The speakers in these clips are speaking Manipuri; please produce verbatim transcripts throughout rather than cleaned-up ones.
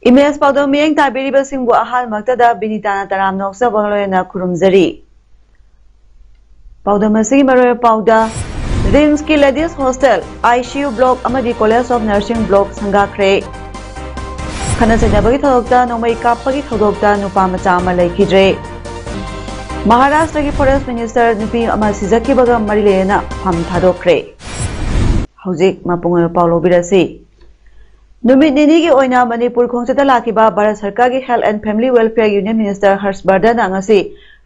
ꯏꯃꯦꯖ ꯄꯥꯎꯗꯝ ꯃꯤꯠꯌꯦꯡ ꯇꯥꯕꯤꯔꯤꯕꯁꯤꯡꯕꯨ ꯑꯍꯥꯟꯕꯃꯛꯇꯗ ꯕꯤꯅꯤꯇꯥꯅ ꯇꯔꯥꯝꯅ ꯑꯣꯛꯆꯕ ꯂꯣꯏꯅꯅ ꯈꯨꯔꯨꯝꯖꯔꯤ꯫ ꯄꯥꯎꯗꯝ ꯑꯁꯤꯒꯤ ꯃꯔꯨꯑꯣꯏꯕ ꯄꯥꯎꯗ, ꯔꯤꯝꯁꯀꯤ ladies hostel, I C U block ꯑꯃꯗꯤ ꯀꯣꯂꯦꯖ ꯑꯣꯐ ꯅꯔꯁꯤꯡ ꯕ꯭ꯂꯣꯛ ꯁꯪꯒꯥꯈ꯭ꯔꯦ꯫ ꯈꯠꯅ ꯆꯩꯅꯕꯒꯤ ꯊꯧꯗꯣꯛꯇ ꯅꯣꯡꯃꯩ ꯀꯥꯞꯄꯒꯤ ꯊꯧꯗꯣꯛꯇ ꯅꯨꯄꯥ ꯃꯆꯥ ꯑꯃ ꯂꯩꯈꯤꯗ꯭ꯔꯦ꯫ ꯃꯍꯥꯔꯥꯁꯇ꯭ꯔꯒꯤ ꯐꯣꯔꯦꯁ ꯃꯤꯅꯤꯁꯇꯔ ꯅꯨꯄꯤ ꯑꯃ ꯁꯤꯖꯈꯤꯕꯒ ꯃꯔꯤ ꯂꯩꯅꯅ ꯐꯝ ꯊꯥꯗꯣꯛꯈ꯭ꯔꯦ꯫ ꯍꯧꯖꯤꯛ ꯃꯄꯨꯡ ꯑꯣꯏꯕ ꯄꯥꯎ ꯂꯧꯕꯤꯔꯁꯤ꯫ ꯅꯨꯃꯤꯠ ꯅꯤꯅꯤꯒꯤ ꯑꯣꯏꯅ ꯃꯅꯤꯄꯨꯔ ꯈꯣꯡꯆꯠꯇ ꯂꯥꯛꯈꯤꯕ ꯚꯥꯔꯠ ꯁꯔꯀꯥꯔꯒꯤ Health and Family Welfare Union Minister ꯍꯔꯁ ꯕꯔꯙꯟ ꯉꯁꯤ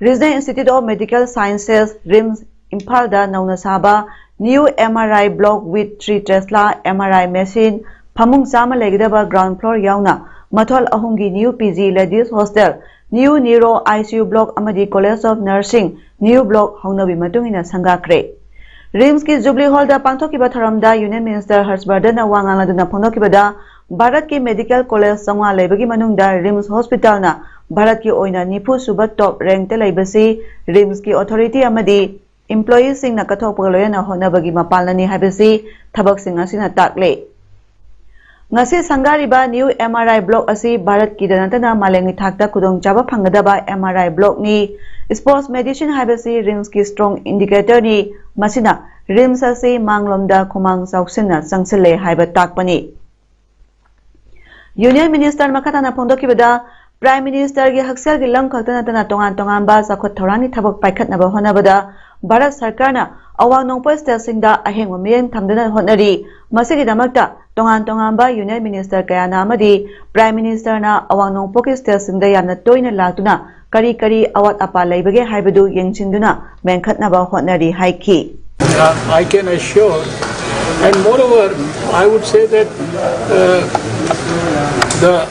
Regional Institute of Medical Sciences, RIMS, ꯏꯝꯐꯥꯜꯗ ꯅꯧꯅ ꯁꯥꯕ New M R I Block with three Tesla M R I machine, ꯐꯃꯨꯡ ꯆꯥꯝꯃ ꯂꯩꯒꯗꯕ ground floor ꯌꯥꯎꯅ ꯃꯊꯣꯜ ꯑꯍꯨꯝꯒꯤ New P G Ladies Hostel, New Neuro I C U Block ꯑꯃꯗꯤ College of Nursing New Block ꯍꯧꯅꯕꯤ ꯃꯇꯨꯡ ꯏꯟꯅ ꯁꯪꯒꯥꯈ꯭ꯔꯦ꯫ ꯔꯤꯝꯁꯀꯤ ꯖꯨꯕꯂꯤ ꯍꯣꯜꯗ ꯄꯥꯡꯊꯣꯛꯈꯤꯕ ꯊꯧꯔꯝꯗ ꯌꯨꯅꯤꯌꯟ ꯃꯤꯅꯤꯁꯇꯔ ꯍꯔꯁ ꯕꯔꯙꯟꯅ ꯋꯥ ꯉꯥꯡꯂꯗꯨꯅ ꯐꯣꯡꯗꯣꯛꯈꯤꯕꯗ, ꯚꯥꯔꯠꯀꯤ ꯃꯦꯗꯤꯀꯦꯜ ꯀꯣꯂꯦꯖ ꯆꯥꯝꯃꯉꯥ ꯂꯩꯕꯒꯤ ꯃꯅꯨꯡꯗ ꯔꯤꯝꯁ ꯍꯣꯁꯄꯤꯇꯥꯜꯅ ꯚꯥꯔꯠꯀꯤ ꯑꯣꯏꯅ ꯅꯤꯐꯨ ꯁꯨꯕ ꯇꯣꯞ ꯔꯦꯡꯛꯇ ꯂꯩꯕꯁꯤ ꯔꯤꯝꯁꯀꯤ ꯑꯣꯊꯣꯔꯤꯇꯤ ꯑꯃꯗꯤ ꯏꯝꯄ꯭ꯂꯣꯌꯤꯁꯤꯡꯅ ꯀꯠꯊꯣꯛꯄꯒ ꯂꯣꯏꯅꯅ ꯍꯣꯠꯅꯕꯒꯤ ꯃꯄꯥꯜꯅꯅꯤ ꯍꯥꯏꯕꯁꯤ ꯊꯕꯛꯁꯤꯡ ꯑꯁꯤꯅ ꯇꯥꯛꯂꯦ꯫ ꯉꯁꯤ ꯁꯪꯒꯥꯔꯤꯕ New M R I Block ꯑꯁꯤ ꯚꯥꯔꯠꯀꯤꯗ ꯅꯠꯇꯅ ꯃꯥꯂꯦꯝꯒꯤ ꯊꯥꯛꯇ ꯈꯨꯗꯣꯡꯆꯥꯕ ꯐꯪꯒꯗꯕ M R I Blockꯅꯤ꯫ Sports medicine ꯍꯥꯏꯕꯁꯤ ꯔꯤꯝꯁꯀꯤ strong indicatorꯅꯤ꯫ ꯃꯁꯤꯅ ꯔꯤꯝꯁ ꯑꯁꯤ ꯃꯥꯡꯂꯣꯝꯗ ꯈꯨꯃꯥꯡ ꯆꯥꯎꯁꯤꯟꯅ ꯆꯪꯁꯤꯜꯂꯦ ꯍꯥꯏꯕ ꯇꯥꯛꯄꯅꯤ꯫ ꯌꯨꯅꯤꯌꯟ ꯃꯤꯅꯤꯁꯇꯔ ꯃꯈꯥ ꯇꯥꯅ ꯐꯣꯡꯗꯣꯛꯈꯤꯕꯗ, ꯄ꯭ꯔꯥꯏꯝ ꯃꯤꯅꯤꯁꯇꯔꯒꯤ ꯍꯛꯁꯦꯜꯒꯤ ꯂꯝ ꯈꯛꯇ ꯅꯠꯇꯅ ꯇꯣꯉꯥꯟ ꯇꯣꯉꯥꯟꯕ ꯆꯥꯎꯈꯠ ꯊꯧꯔꯥꯡꯒꯤ ꯊꯕꯛ ꯄꯥꯏꯈꯠꯅꯕ ꯍꯣꯠꯅꯕꯗ ꯚꯥꯔꯠ ꯁꯔꯀꯥꯔꯅ ꯑꯋꯥꯡ ꯅꯣꯡꯄꯣꯛ ꯁ꯭ꯇꯦꯠꯁꯤꯡꯗ ꯑꯍꯦꯟꯕ ꯃꯤꯠꯌꯦꯡ ꯊꯝꯗꯨꯅ ꯍꯣꯠꯅꯔꯤ꯫ ꯃꯁꯤꯒꯤꯗꯃꯛꯇ ꯇꯣꯉꯥꯟ ꯇꯣꯉꯥꯟꯕ ꯌꯨꯅꯤꯌꯟ ꯃꯤꯅꯤꯁꯇꯔ ꯀꯌꯥꯅ ꯑꯃꯗꯤ ꯄ꯭ꯔꯥꯏꯝ ꯃꯤꯅꯤꯁꯇꯔꯅ ꯑꯋꯥꯡ ꯅꯣꯡꯄꯣꯛꯀꯤ ꯁ꯭ꯇꯦꯠꯁꯤꯡꯗ ꯌꯥꯝꯅ ꯇꯣꯏꯅ ꯂꯥꯛꯇꯨꯅ ꯀꯔꯤ ꯀꯔꯤ ꯑꯋꯥꯠ ꯑꯄꯥ ꯂꯩꯕꯒꯦ ꯍꯥꯏꯕꯗꯨ ꯌꯦꯡꯁꯤꯟꯗꯨꯅ ꯃꯦꯟꯈꯠꯅꯕ ꯍꯣꯠꯅꯔꯤ ꯍꯥꯏꯈꯤ꯫ Uh, I can assure, and moreover, I would say that, uh, The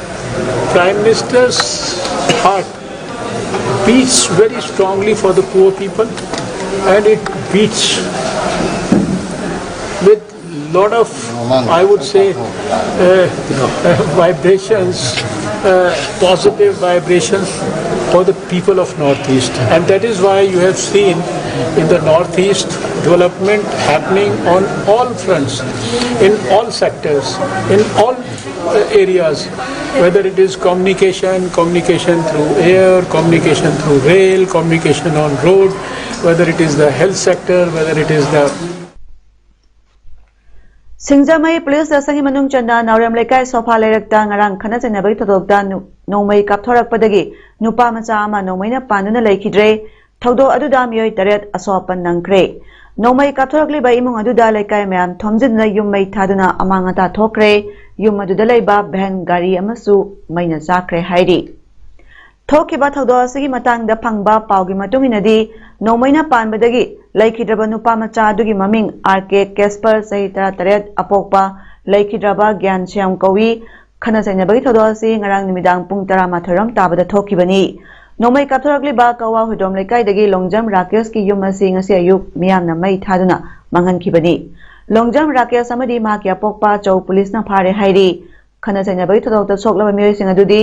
Prime Minister's heart beats very strongly for the poor people, and it beats with lot of, I would say, uh, vibrations, uh, positive vibrations for the people of Northeast. And that is why you have seen in the Northeast development happening on all fronts, in all sectors, in all uh, areas, whether it is communication, communication through air, communication through rail, communication on road, whether it is the health sector, whether it is the ꯁꯤꯡꯖꯃꯩ ꯄꯨꯂꯤꯁ ꯁ꯭ꯇꯦꯁꯟꯒꯤ ꯃꯅꯨꯡ ꯆꯟꯅ ꯅꯥꯎꯔꯦꯝ ꯂꯩꯀꯥꯏ ꯁꯣꯐꯥ ꯂꯩꯔꯛꯇ ꯉꯔꯥꯡ ꯈꯠꯅ ꯆꯩꯅꯕꯒꯤ ꯊꯧꯗꯣꯛꯇ ꯅꯨ- ꯅꯣꯡꯃꯩ ꯀꯥꯞꯊꯣꯔꯛꯄꯗꯒꯤ ꯅꯨꯄꯥ ꯃꯆꯥ ꯑꯃ ꯅꯣꯡꯃꯩꯅ ꯄꯥꯟꯗꯨꯅ ꯂꯩꯈꯤꯗ꯭ꯔꯦ꯫ ꯊꯧꯗꯣꯛ ꯑꯗꯨꯗ ꯃꯤꯑꯣꯏ ꯇꯔꯦꯠ ꯑꯁꯣꯛ ꯑꯄꯟ ꯅꯪꯈ꯭ꯔꯦ꯫ ꯅꯣꯡꯃꯩ ꯀꯥꯞꯊꯣꯔꯛꯂꯤꯕ ꯏꯃꯨꯡ ꯑꯗꯨꯗ ꯂꯩꯀꯥꯏ ꯃꯌꯥꯝ ꯊꯣꯝꯖꯤꯟꯗꯨꯅ ꯌꯨꯝ ꯃꯩ ꯊꯥꯗꯨꯅ ꯑꯃꯥꯡ ꯑꯇꯥ ꯊꯣꯛꯈ꯭ꯔꯦ꯫ ꯌꯨꯝ ꯑꯗꯨꯗ ꯂꯩꯕ ꯚꯦꯟ ꯒꯥꯔꯤ ꯑꯃꯁꯨ ꯃꯩꯅ ꯆꯥꯛꯈ꯭ꯔꯦ ꯍꯥꯏꯔꯤ꯫ ꯊꯣꯛꯈꯤꯕ ꯊꯧꯗꯣꯛ ꯑꯁꯤꯒꯤ ꯃꯇꯥꯡꯗ ꯐꯪꯕ ꯄꯥꯎꯒꯤ ꯃꯇꯨꯡ ꯏꯟꯅꯗꯤ, ꯅꯣꯡꯃꯩꯅ ꯄꯥꯟꯕꯗꯒꯤ ꯂꯩꯈꯤꯗ꯭ꯔꯕ ꯅꯨꯄꯥ ꯃꯆꯥ ꯑꯗꯨꯒꯤ ꯃꯃꯤꯡ ꯑꯥꯔ ꯀꯦ ꯀꯦꯁꯄꯔ, ꯆꯍꯤ ꯇꯔꯥꯇꯔꯦꯠ, ꯑꯄꯣꯛꯄ ꯂꯩꯈꯤꯗ꯭ꯔꯕ ꯒ꯭ꯌꯥꯟ ꯁ꯭ꯌꯥꯝ ꯀꯧꯏ꯫ ꯈꯠꯅ ꯆꯩꯅꯕꯒꯤ ꯊꯧꯗꯣꯛ ꯑꯁꯤ ꯉꯔꯥꯡ ꯅꯨꯃꯤꯗꯥꯡ ꯄꯨꯡ ꯇꯔꯥꯃꯥꯊꯣꯏ ꯔꯣꯝ ꯇꯥꯕꯗ ꯊꯣꯛꯈꯤꯕꯅꯤ꯫ ꯅꯣꯡꯃꯩ ꯀꯥꯞꯊꯣꯔꯛꯂꯤꯕ ꯀꯋꯥ ꯍꯨꯏꯗ꯭ꯔꯣꯝ ꯂꯩꯀꯥꯏꯗꯒꯤ ꯂꯣꯡꯖꯝ ꯔꯥꯀꯦꯁꯀꯤ ꯌꯨꯝ ꯑꯁꯤ ꯉꯁꯤ ꯑꯌꯨꯛ ꯃꯤꯌꯥꯝꯅ ꯃꯩ ꯊꯥꯗꯨꯅ ꯃꯥꯡꯍꯟꯈꯤꯕꯅꯤ꯫ ꯂꯣꯡꯖꯝ ꯔꯥꯀꯦꯁ ꯑꯃꯗꯤ ꯃꯍꯥꯛꯀꯤ ꯑꯄꯣꯛꯄ ꯆꯧ ꯄꯨꯂꯤꯁꯅ ꯐꯥꯔꯦ ꯍꯥꯏꯔꯤ꯫ ꯈꯠꯅ ꯆꯩꯅꯕꯒꯤ ꯊꯧꯗꯣꯛꯇ ꯁꯣꯛꯂꯕ ꯃꯤꯑꯣꯏꯁꯤꯡ ꯑꯗꯨꯗꯤ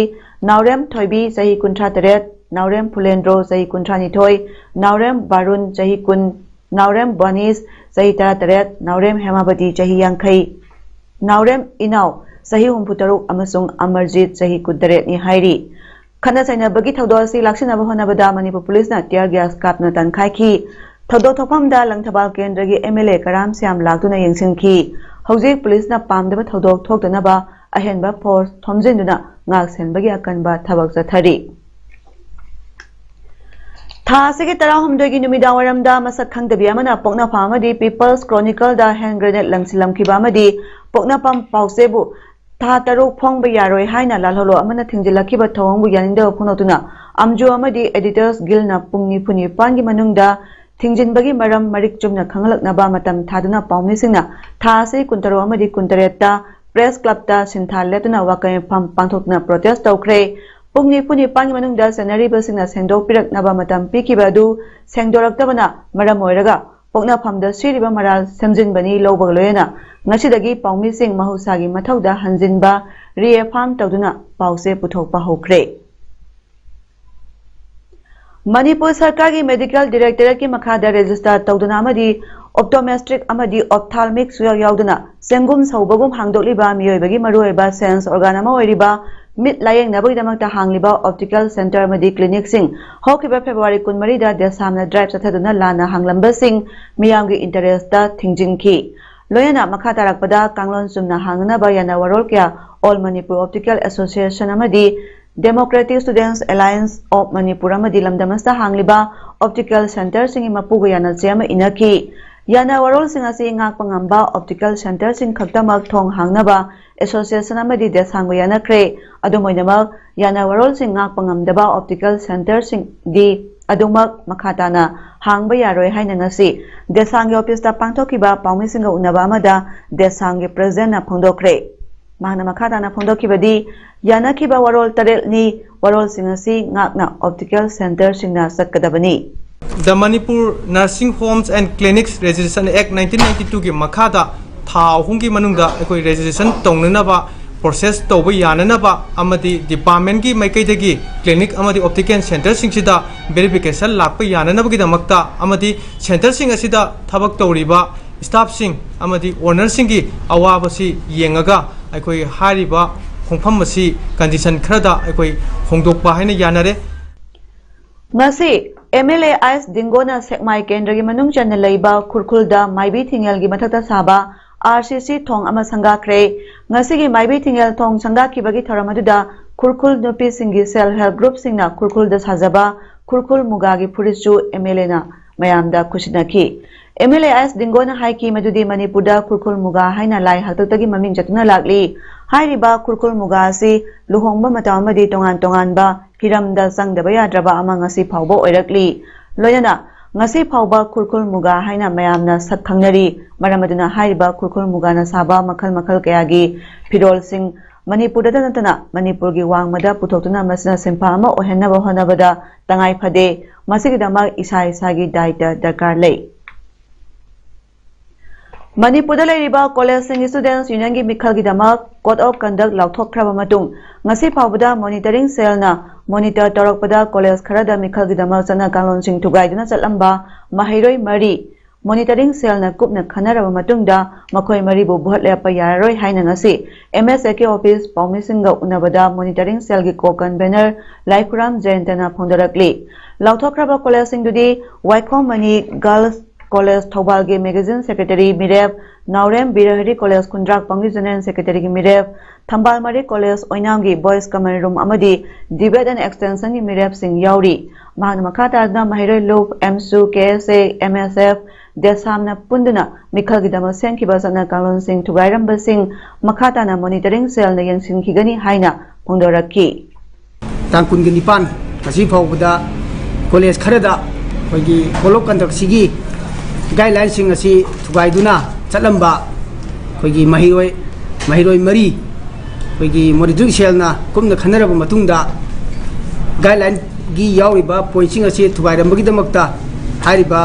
ꯅꯥꯎꯔꯦꯝ ꯊꯣꯏꯕꯤ, ꯆꯍꯤ ꯀꯨꯟꯊ꯭ꯔꯥ ꯇꯔꯦꯠ, ꯅꯥꯎꯔꯦꯝ ꯐꯨꯂꯦꯟꯗ꯭ꯔꯣ, ꯆꯍꯤ ꯀꯨꯟꯊ꯭ꯔꯥ ꯅꯤꯊꯣꯏ, ꯅꯥꯎꯔꯦꯝ ꯕꯥꯔꯨꯟ, ꯆꯍꯤ ꯀꯨꯟ, ꯅꯥꯎꯔꯦꯝ ꯕꯅꯤꯁ, ꯆꯍꯤ ꯇꯔꯥ ꯇꯔꯦꯠ, ꯅꯥꯎꯔꯦꯝ ꯍꯦꯃꯥꯕꯇꯤ, ꯆꯍꯤ ꯌꯥꯡꯈꯩ, ꯅꯥꯎꯔꯦꯝ ꯏꯅꯥꯎ, ꯆꯍꯤ ꯍꯨꯝꯐꯨ ꯇꯔꯨꯛ, ꯑꯃꯁꯨꯡ ꯑꯃꯔꯖꯤꯠ, ꯆꯍꯤ ꯀꯨꯟ ꯇꯔꯦꯠꯅꯤ ꯍꯥꯏꯔꯤ꯫ ꯈꯠꯅ ꯆꯩꯅꯕꯒꯤ ꯊꯧꯗꯣꯛ ꯑꯁꯤ ꯂꯥꯛꯁꯤꯟꯅꯕ ꯍꯣꯠꯅꯕꯗ ꯃꯅꯤꯄꯨꯔ ꯄꯨꯂꯤꯁꯅ tear gas ꯀꯥꯞꯇꯨꯅ ꯇꯥꯟꯈꯥꯏꯈꯤ꯫ ꯊꯧꯗꯣꯛ ꯊꯣꯛꯐꯝꯗ ꯂꯪꯊꯕꯥꯜ ꯀꯦꯟꯗ꯭ꯔꯒꯤ ꯑꯦꯝ ꯑꯦꯜ ꯑꯦ ꯀꯔꯥꯝ ꯁ꯭ꯌꯥꯝ ꯂꯥꯛꯇꯨꯅ ꯌꯦꯡꯁꯤꯟꯈꯤ꯫ ꯍꯧꯖꯤꯛ ꯄꯨꯂꯤꯁꯅ ꯄꯥꯝꯗꯕ ꯊꯧꯗꯣꯛ ꯊꯣꯛꯇꯅꯕ ꯑꯍꯦꯟꯕ force ꯊꯣꯝꯖꯤꯟꯗꯨꯅ ꯉꯥꯛ ꯁꯦꯟꯕꯒꯤ ꯑꯀꯟꯕ ꯊꯕꯛ ꯆꯠꯊꯔꯤ꯫ ꯊꯥ ꯑꯁꯤꯒꯤ ꯇꯔꯥꯍꯨꯝꯗꯣꯏꯒꯤ ꯅꯨꯃꯤꯗꯥꯡ ꯋꯥꯏꯔꯝꯗ ꯃꯁꯛ ꯈꯪꯗꯕꯤ ꯑꯃꯅ ꯄꯣꯛꯅꯐꯝ ꯑꯃꯗꯤ People's Chronicleꯗ hand grenade ꯂꯪꯁꯤꯜꯂꯝꯈꯤꯕ ꯑꯃꯗꯤ ꯄꯣꯛꯅꯐꯝ ꯄꯥꯎꯆꯦꯕꯨ ꯊꯥ ꯇꯔꯨꯛ ꯐꯣꯡꯕ ꯌꯥꯔꯣꯏ ꯍꯥꯏꯅ ꯂꯥꯜꯍꯧꯂꯨꯞ ꯑꯃꯅ ꯊꯤꯡꯖꯤꯜꯂꯛꯈꯤꯕ ꯊꯧꯑꯣꯡꯕꯨ ꯌꯥꯅꯤꯡꯗꯕ ꯐꯣꯡꯗꯣꯛꯇꯨꯅ ꯑꯝꯖꯨ ꯑꯃꯗꯤ Editors Guildꯅ ꯄꯨꯡ ꯅꯤꯐꯨ ꯅꯤꯄꯥꯟꯒꯤ ꯃꯅꯨꯡꯗ ꯊꯤꯡꯖꯤꯟꯕꯒꯤ ꯃꯔꯝ ꯃꯔꯤꯛ ꯆꯨꯝꯅ ꯈꯪꯍꯜꯂꯛꯅꯕ ꯃꯇꯝ ꯊꯥꯗꯨꯅ ꯄꯥꯎꯃꯤꯁꯤꯡꯅ ꯊꯥ ꯑꯁꯤ ꯀꯨꯟꯇꯔꯨꯛ ꯑꯃꯗꯤ ꯀꯨꯟꯇꯔꯦꯠꯇ ꯄ꯭ꯔꯦꯁ ꯀ꯭ꯂꯕꯇ ꯁꯤꯟꯊꯥ ꯂꯦꯞꯇꯨꯅ ꯋꯥꯀꯠ ꯃꯤꯐꯝ ꯄꯥꯡꯊꯣꯛꯇꯨꯅ ꯄ꯭ꯔꯣꯇꯦꯁ ꯇꯧꯈ꯭ꯔꯦ꯫ ꯄꯨꯡ ꯅꯤꯐꯨ ꯅꯤꯄꯥꯟꯒꯤ ꯃꯅꯨꯡꯗ ꯁꯦꯟꯅꯔꯤꯕꯁꯤꯡꯅ ꯁꯦꯡꯗꯣꯛꯄꯤꯔꯛꯅꯕ ꯃꯇꯝ ꯄꯤꯈꯤꯕ ꯑꯗꯨ ꯁꯦꯡꯗꯣꯔꯛꯇꯕꯅ ꯃꯔꯝ ꯑꯣꯏꯔꯒ ꯄꯣꯛꯅꯐꯝꯗ ꯁꯤꯔꯤꯕ ꯃꯔꯥꯜ ꯁꯦꯝꯖꯤꯟꯕꯅꯤ ꯂꯧꯕꯒ ꯂꯣꯏꯅꯅ ꯉꯁꯤꯗꯒꯤ ꯄꯥꯎꯃꯤꯁꯤꯡ ꯃꯍꯧꯁꯥꯒꯤ ꯃꯊꯧꯗ ꯍꯟꯖꯤꯟꯕ, ꯔꯤꯑꯦꯐꯥꯔꯝ ꯇꯧꯗꯨꯅ ꯄꯥꯎꯆꯦ ꯄꯨꯊꯣꯛꯄ ꯍꯧꯈ꯭ꯔꯦ꯫ ꯃꯅꯤꯄꯨꯔ ꯁꯔꯀꯥꯔꯒꯤ ꯃꯦꯗꯤꯀꯦꯜ ꯗꯤꯔꯦꯛꯇꯣꯔꯦꯠꯀꯤ ꯃꯈꯥꯗ ꯔꯦꯖꯤꯁꯇꯥꯔ ꯇꯧꯗꯨꯅ ꯑꯃꯗꯤ ꯑꯣꯞꯇꯣꯃꯦꯁꯇ꯭ꯔꯤꯛ ꯑꯃꯗꯤ ꯑꯣꯞꯊꯥꯜꯃꯤꯛ ꯁꯨꯌꯥꯎ ꯌꯥꯎꯗꯅ ꯁꯦꯡꯒꯨꯝ ꯁꯧꯕꯒꯨꯝ ꯍꯥꯡꯗꯣꯛꯂꯤꯕ ꯃꯤꯑꯣꯏꯕꯒꯤ ꯃꯔꯨꯑꯣꯏꯕ ꯁꯦꯟꯁ ꯑꯣꯔꯒꯥꯟ ꯑꯃ ꯑꯣꯏꯔꯤꯕ ꯃꯤꯠ ꯂꯥꯌꯦꯡꯅꯕꯒꯤꯗꯃꯛꯇ ꯍꯥꯡꯂꯤꯕ ꯑꯣꯞꯇꯤꯀꯦꯜ ꯁꯦꯟꯇꯔ ꯑꯃꯗꯤ ꯀ꯭ꯂꯤꯅꯤꯛꯁꯤꯡ ꯍꯧꯈꯤꯕ ꯐꯦꯕ꯭ꯔꯨꯋꯥꯔꯤ ꯀꯨꯟꯃꯔꯤꯗ ꯗꯦꯁꯥꯝꯅ ꯗ꯭ꯔꯥꯏꯚ ꯆꯠꯊꯗꯨꯅ ꯂꯥꯟꯅ ꯍꯥꯡꯂꯝꯕꯁꯤꯡ ꯃꯤꯌꯥꯝꯒꯤ ꯏꯟꯇꯔꯦꯁꯇ ꯊꯤꯡꯖꯤꯟꯈꯤ꯫ ꯂꯣꯏꯅꯅ ꯃꯈꯥ ꯇꯥꯔꯛꯄꯗ ꯀꯥꯡꯂꯣꯟ ꯆꯨꯝꯅ ꯍꯥꯡꯅꯅꯕ ꯌꯥꯅ ꯋꯥꯔꯣꯜ ꯀꯌꯥ All Manipur Optical Association ꯑꯃꯗꯤ Democratic Students Alliance of Manipur ꯑꯃꯗꯤ ꯂꯝꯗꯝ ꯑꯁꯤꯗ ꯍꯥꯡꯂꯤꯕ ꯑꯣꯞꯇꯤꯀꯦꯜ ꯁꯦꯟꯇꯔꯁꯤꯡꯒꯤ ꯃꯄꯨꯒ ꯌꯥꯅꯆꯦ ꯑꯃ ꯏꯟꯅꯈꯤ꯫ ꯌꯥꯅ ꯋꯥꯔꯣꯜꯁꯤꯡ ꯑꯁꯤ ꯉꯥꯛꯄ ꯉꯝꯕ ꯑꯣꯞꯇꯤꯀꯦꯜ ꯁꯦꯟꯇꯔꯁꯤꯡ ꯈꯛꯇꯃꯛ ꯊꯣꯡ ꯍꯥꯡꯅꯕ ꯑꯦꯁꯣꯁꯤꯌꯦꯁꯟ ꯑꯃꯗꯤ ꯗꯦꯁꯥꯡꯒ ꯌꯥꯅꯈ꯭ꯔꯦ꯫ ꯑꯗꯨꯝ ꯑꯣꯏꯅꯃꯛ, ꯌꯥꯅ ꯋꯥꯔꯣꯜꯁꯤꯡ ꯉꯥꯛꯄ ꯉꯝꯗꯕ ꯑꯣꯞꯇꯤꯀꯦꯜ ꯁꯦꯟꯇꯔꯁꯤꯡꯗꯤ ꯑꯗꯨꯃꯛ ꯃꯈꯥ ꯇꯥꯅ ꯍꯥꯡꯕ ꯌꯥꯔꯣꯏ ꯍꯥꯏꯅ ꯉꯁꯤ ꯗꯦꯁꯥꯡꯒꯤ ꯑꯣꯐꯤꯁꯇ ꯄꯥꯡꯊꯣꯛꯈꯤꯕ ꯄꯥꯎꯃꯤꯁꯤꯡꯒ ꯎꯅꯕ ꯑꯃꯗ ꯗꯦꯁꯥꯡꯒꯤ ꯄ꯭ꯔꯦꯁꯤꯗꯦꯟꯠꯅ ꯐꯣꯡꯗꯣꯛꯈ꯭ꯔꯦ꯫ ꯃꯍꯥꯛꯅ ꯃꯈꯥ ꯇꯥꯅ ꯐꯣꯡꯗꯣꯛꯈꯤꯕꯗꯤ, ꯌꯥꯅꯈꯤꯕ ꯋꯥꯔꯣꯜ ꯇꯔꯦꯠꯅꯤ, ꯋꯥꯔꯣꯜꯁꯤꯡ ꯑꯁꯤ ꯉꯥꯛꯅ ꯑꯣꯞꯇꯤꯀꯦꯜ ꯁꯦꯟꯇꯔꯁꯤꯡꯅ ꯆꯠꯀꯗꯕꯅꯤ꯫ The Manipur Nursing Homes and Clinics Registration Act nineteen ninety-two ꯒꯤ ꯃꯈꯥꯗ ꯊꯥ ꯑꯍꯨꯝꯒꯤ ꯃꯅꯨꯡꯗ ꯑꯩꯈꯣꯏ ꯔꯦꯖꯤꯁꯇ꯭ꯔꯦꯁꯟ ꯇꯧꯅꯅꯕ, ꯄ꯭ꯔꯣꯁꯦꯁ ꯇꯧꯕ ꯌꯥꯅꯅꯕ ꯑꯃꯗꯤ ꯗꯤꯄꯥꯔꯠꯃꯦꯟꯒꯤ ꯃꯥꯏꯀꯩꯗꯒꯤ ꯀ꯭ꯂꯤꯅꯤꯛ ꯑꯃꯗꯤ ꯑꯣꯞꯇꯤꯀꯦꯜ ꯁꯦꯟꯇꯔꯁꯤꯡꯁꯤꯗ ꯚꯦꯔꯤꯐꯤꯀꯦꯁꯟ ꯂꯥꯛꯄ ꯌꯥꯅꯅꯕꯒꯤꯗꯃꯛꯇ ꯑꯃꯗꯤ ꯁꯦꯟꯇꯔꯁꯤꯡ ꯑꯁꯤꯗ ꯊꯕꯛ ꯇꯧꯔꯤꯕ ꯁ꯭ꯇꯥꯐꯁꯤꯡ ꯑꯃꯗꯤ ꯑꯣꯅꯔꯁꯤꯡꯒꯤ ꯑꯋꯥꯕꯁꯤ ꯌꯦꯡꯉꯒ ꯑꯩꯈꯣꯏ ꯍꯥꯏꯔꯤꯕ ꯈꯣꯡꯐꯝ ꯑꯁꯤ ꯀꯟꯗꯤꯁꯟ ꯈꯔꯗ ꯑꯩꯈꯣꯏ ꯍꯣꯡꯗꯣꯛꯄ ꯍꯥꯏꯅ ꯌꯥꯅꯔꯦ꯫ ꯉꯁꯤ ꯑꯦꯝ ꯑꯦꯜ ꯑꯦ ꯑꯥꯏꯁ ꯗꯤꯡꯒꯣꯅ ꯁꯦꯛꯃꯥꯏ ꯀꯦꯟꯗ꯭ꯔꯒꯤ ꯃꯅꯨꯡ ꯆꯟꯅ ꯂꯩꯕ ꯈꯨꯔꯈꯨꯜꯗ ꯃꯥꯏꯕꯤ ꯊꯤꯡꯉꯦꯜꯒꯤ ꯃꯊꯛꯇ ꯁꯥꯕ ꯑꯥꯔ ꯁꯤ ꯁꯤ ꯊꯣꯡ ꯑꯃ ꯁꯪꯒꯥꯈ꯭ꯔꯦ꯫ ꯉꯁꯤꯒꯤ ꯃꯥꯏꯕꯤ ꯊꯤꯡꯉꯦꯜ ꯊꯣꯡ ꯁꯪꯒꯥꯈꯤꯕꯒꯤ ꯊꯧꯔꯝ ꯑꯗꯨꯗ ꯈꯨꯔꯈꯨꯜ ꯅꯨꯄꯤꯁꯤꯡꯒꯤ ꯁꯦꯜꯐ ꯍꯦꯜꯞ ꯒ꯭ꯔꯨꯞꯁꯤꯡꯅ ꯈꯨꯔꯈꯨꯜꯗ ꯁꯥꯖꯕ ꯈꯨꯔꯈꯨꯜ ꯃꯨꯒꯥꯒꯤ ꯐꯨꯔꯤꯠꯁꯨ ꯑꯦꯝ ꯑꯦꯜ ꯑꯦꯅ ꯃꯌꯥꯝꯗ ꯈꯨꯠꯁꯤꯟꯅꯈꯤ꯫ ꯑꯦꯝ ꯑꯦꯜ ꯑꯦ ꯑꯥꯏꯁ ꯗꯤꯡꯒꯣꯅ ꯍꯥꯏꯈꯤ ꯃꯗꯨꯗꯤ ꯃꯅꯤꯄꯨꯔꯗ ꯈꯨꯔꯈꯨꯜ ꯃꯨꯒꯥ ꯍꯥꯏꯅ ꯂꯥꯏ ꯍꯥꯛꯇꯛꯇꯒꯤ ꯃꯃꯤꯡ ꯆꯠꯇꯨꯅ ꯂꯥꯛꯂꯤ꯫ ꯍꯥꯏꯔꯤꯕ ꯈꯨꯔꯈꯨꯜ ꯃꯨꯒꯥ ꯑꯁꯤ ꯂꯨꯍꯣꯡꯕ ꯃꯇꯝ ꯑꯃꯗꯤ ꯇꯣꯉꯥꯟ ꯇꯣꯉꯥꯟꯕ ꯍꯤꯔꯝꯗ ꯆꯪꯗꯕ ꯌꯥꯗ꯭ꯔꯕ ꯑꯃ ꯉꯁꯤ ꯐꯥꯎꯕ ꯑꯣꯏꯔꯛꯂꯤ꯫ ꯂꯣꯏꯅꯅ ꯉꯁꯤ ꯐꯥꯎꯕ ꯈꯨꯔꯈꯨꯜ ꯃꯨꯒꯥ ꯍꯥꯏꯅ ꯃꯌꯥꯝꯅ ꯁꯛ ꯈꯪꯅꯔꯤ꯫ ꯃꯔꯝ ꯑꯗꯨꯅ ꯍꯥꯏꯔꯤꯕ ꯈꯨꯔꯈꯨꯜ ꯃꯨꯒꯥꯅ ꯁꯥꯕ ꯃꯈꯜ ꯃꯈꯜ ꯀꯌꯥꯒꯤ ꯐꯤꯔꯣꯜꯁꯤꯡ ꯃꯅꯤꯄꯨꯔꯗꯇ ꯅꯠꯇꯅ ꯃꯅꯤꯄꯨꯔꯒꯤ ꯋꯥꯡꯃꯗ ꯄꯨꯊꯣꯛꯇꯨꯅ ꯃꯁꯤꯅ ꯁꯤꯟꯐꯝ ꯑꯃ ꯑꯣꯏꯍꯟꯅꯕ ꯍꯣꯠꯅꯕꯗ ꯇꯉꯥꯏ ꯐꯗꯦ꯫ ꯃꯁꯤꯒꯤꯗꯃꯛ ꯏꯁꯥ ꯏꯁꯥꯒꯤ ꯗꯥꯏꯇ ꯗꯔꯀꯥꯔ ꯂꯩ꯫ ꯃꯅꯤꯄꯨꯔꯗ ꯂꯩꯔꯤꯕ ꯀꯣꯂꯦꯖꯁꯤꯡ ꯁ꯭ꯇꯨꯗꯦꯟꯠꯁ ꯌꯨꯅꯤꯌꯟꯒꯤ ꯃꯤꯈꯜꯒꯤꯗꯃꯛ ꯀꯣꯗ ꯑꯣꯐ ꯀꯟꯗꯛ ꯂꯥꯎꯊꯣꯛꯈ꯭ꯔꯕ ꯃꯇꯨꯡ, ꯉꯁꯤ ꯐꯥꯎꯕꯗ ꯃꯣꯅꯤꯇꯔꯤꯡ ꯁꯦꯜꯅ ꯃꯣꯅꯤꯇꯔ ꯇꯧꯔꯛꯄꯗ ꯀꯣꯂꯦꯖ ꯈꯔꯗ ꯃꯤꯈꯜꯒꯤꯗꯃꯛ ꯆꯠꯅ ꯀꯥꯡꯂꯣꯟꯁꯤꯡ ꯊꯨꯒꯥꯏꯗꯨꯅ ꯆꯠꯂꯝꯕ ꯃꯍꯩꯔꯣꯏ ꯃꯔꯤ ꯃꯣꯅꯤꯇꯔꯤꯡ ꯁꯦꯜꯅ ꯀꯨꯞꯅ ꯈꯟꯅꯔꯕ ꯃꯇꯨꯡꯗ ꯃꯈꯣꯏ ꯃꯔꯤꯕꯨ ꯚꯣꯠ ꯂꯦꯞꯄ ꯌꯥꯔꯔꯣꯏ ꯍꯥꯏꯅ ꯉꯁꯤ M S A K office ꯄꯥꯎꯃꯤꯁꯤꯡꯒ ꯎꯅꯕꯗ ꯃꯣꯅꯤꯇꯔꯤꯡ ꯁꯦꯜꯒꯤ ꯀꯣ ꯀꯟꯚꯦꯅꯔ ꯂꯥꯏꯈꯨꯔꯥꯝ ꯖꯌꯟꯇꯅ ꯐꯣꯡꯗꯣꯔꯛꯂꯤ꯫ ꯂꯥꯎꯊꯣꯛꯈ꯭ꯔꯕ ꯀꯣꯂꯦꯖꯁꯤꯡꯗꯨꯗꯤ ꯋꯥꯏꯈꯣꯝ ꯃꯅꯤ ꯒꯔꯜꯁ ꯀꯣꯂꯦꯖ ꯊꯧꯕꯥꯜꯒꯤ ꯃꯦꯒꯥꯖꯤꯟ ꯁꯦꯀ꯭ꯔꯦꯇꯔꯤ ꯃꯤꯔꯦꯞ ꯅꯥꯎꯔꯦꯝ ꯕꯤꯔꯍꯔꯤ ꯀꯣꯂꯦꯖ ꯈꯨꯟꯗ꯭ꯔꯥꯛꯄꯝꯒꯤ ꯖꯦꯅꯔꯦꯜ ꯁꯦꯀ꯭ꯔꯦꯇꯔꯤꯒꯤ ꯃꯤꯔꯦꯞ, ꯊꯝꯕꯥꯜ ꯃꯔꯤ ꯀꯣꯂꯦꯖ ꯑꯣꯏꯅꯥꯝꯒꯤ ꯕꯣꯏꯁ ꯀꯃꯟ ꯔꯨꯝ ꯑꯃꯗꯤ ꯗꯤꯕꯦꯠ ꯑꯦꯟ ꯑꯦꯛꯁꯇꯦꯟꯁꯟꯒꯤ ꯃꯤꯔꯦꯞꯁꯤꯡ ꯌꯥꯎꯔꯤ꯫ ꯃꯍꯥꯛꯅ ꯃꯈꯥ ꯇꯥꯗꯨꯅ ꯃꯍꯩꯔꯣꯏ ꯂꯨꯞ, ꯑꯦꯝꯁꯨ, ꯀꯦ ꯑꯦꯁ ꯑꯦ, ꯑꯦꯝ ꯑꯦꯁ ꯑꯦꯐ, ꯗꯦꯁꯥꯝꯅ ꯄꯨꯟꯗꯨꯅ ꯃꯤꯈꯜꯒꯤꯗꯃꯛ ꯁꯦꯝꯈꯤꯕ ꯆꯠꯅ ꯀꯥꯡꯂꯣꯟꯁꯤꯡ ꯊꯨꯒꯥꯏꯔꯝꯕꯁꯤꯡ ꯃꯈꯥ ꯇꯥꯅ ꯃꯣꯅꯤꯇꯔꯤꯡ ꯁꯦꯜꯅ ꯌꯦꯡꯁꯤꯟꯈꯤꯒꯅꯤ ꯍꯥꯏꯅ ꯐꯣꯡꯗꯣꯔꯛꯈꯤ꯫ ꯇꯥꯡ ꯀꯨꯟꯒ ꯅꯤꯄꯥꯟ ꯉꯁꯤ ꯐꯥꯎꯕꯗ ꯀꯣꯂꯦꯖ ꯈꯔꯗ ꯑꯩꯈꯣꯏꯒꯤ ꯀꯣꯗ ꯑꯣꯐ ꯀꯟꯗꯛꯁꯤꯒꯤ ꯒꯥꯏꯗꯂꯥꯏꯟꯁꯤꯡ ꯑꯁꯤ ꯊꯨꯒꯥꯏꯗꯨꯅ ꯆꯠꯂꯝꯕ ꯑꯩꯈꯣꯏꯒꯤ ꯃꯍꯩꯔꯣꯏ ꯃꯍꯩꯔꯣꯏ ꯃꯔꯤ ꯑꯩꯈꯣꯏꯒꯤ ꯃꯣꯅꯤꯇꯔꯤꯡ ꯁꯦꯜꯅ ꯀꯨꯞꯅ ꯈꯟꯅꯔꯕ ꯃꯇꯨꯡꯗ ꯒꯥꯏꯗꯂꯥꯏꯟꯒꯤ ꯌꯥꯎꯔꯤꯕ ꯄꯣꯏꯟꯠꯁꯤꯡ ꯑꯁꯤ ꯊꯨꯒꯥꯏꯔꯝꯕꯒꯤꯗꯃꯛꯇ ꯍꯥꯏꯔꯤꯕ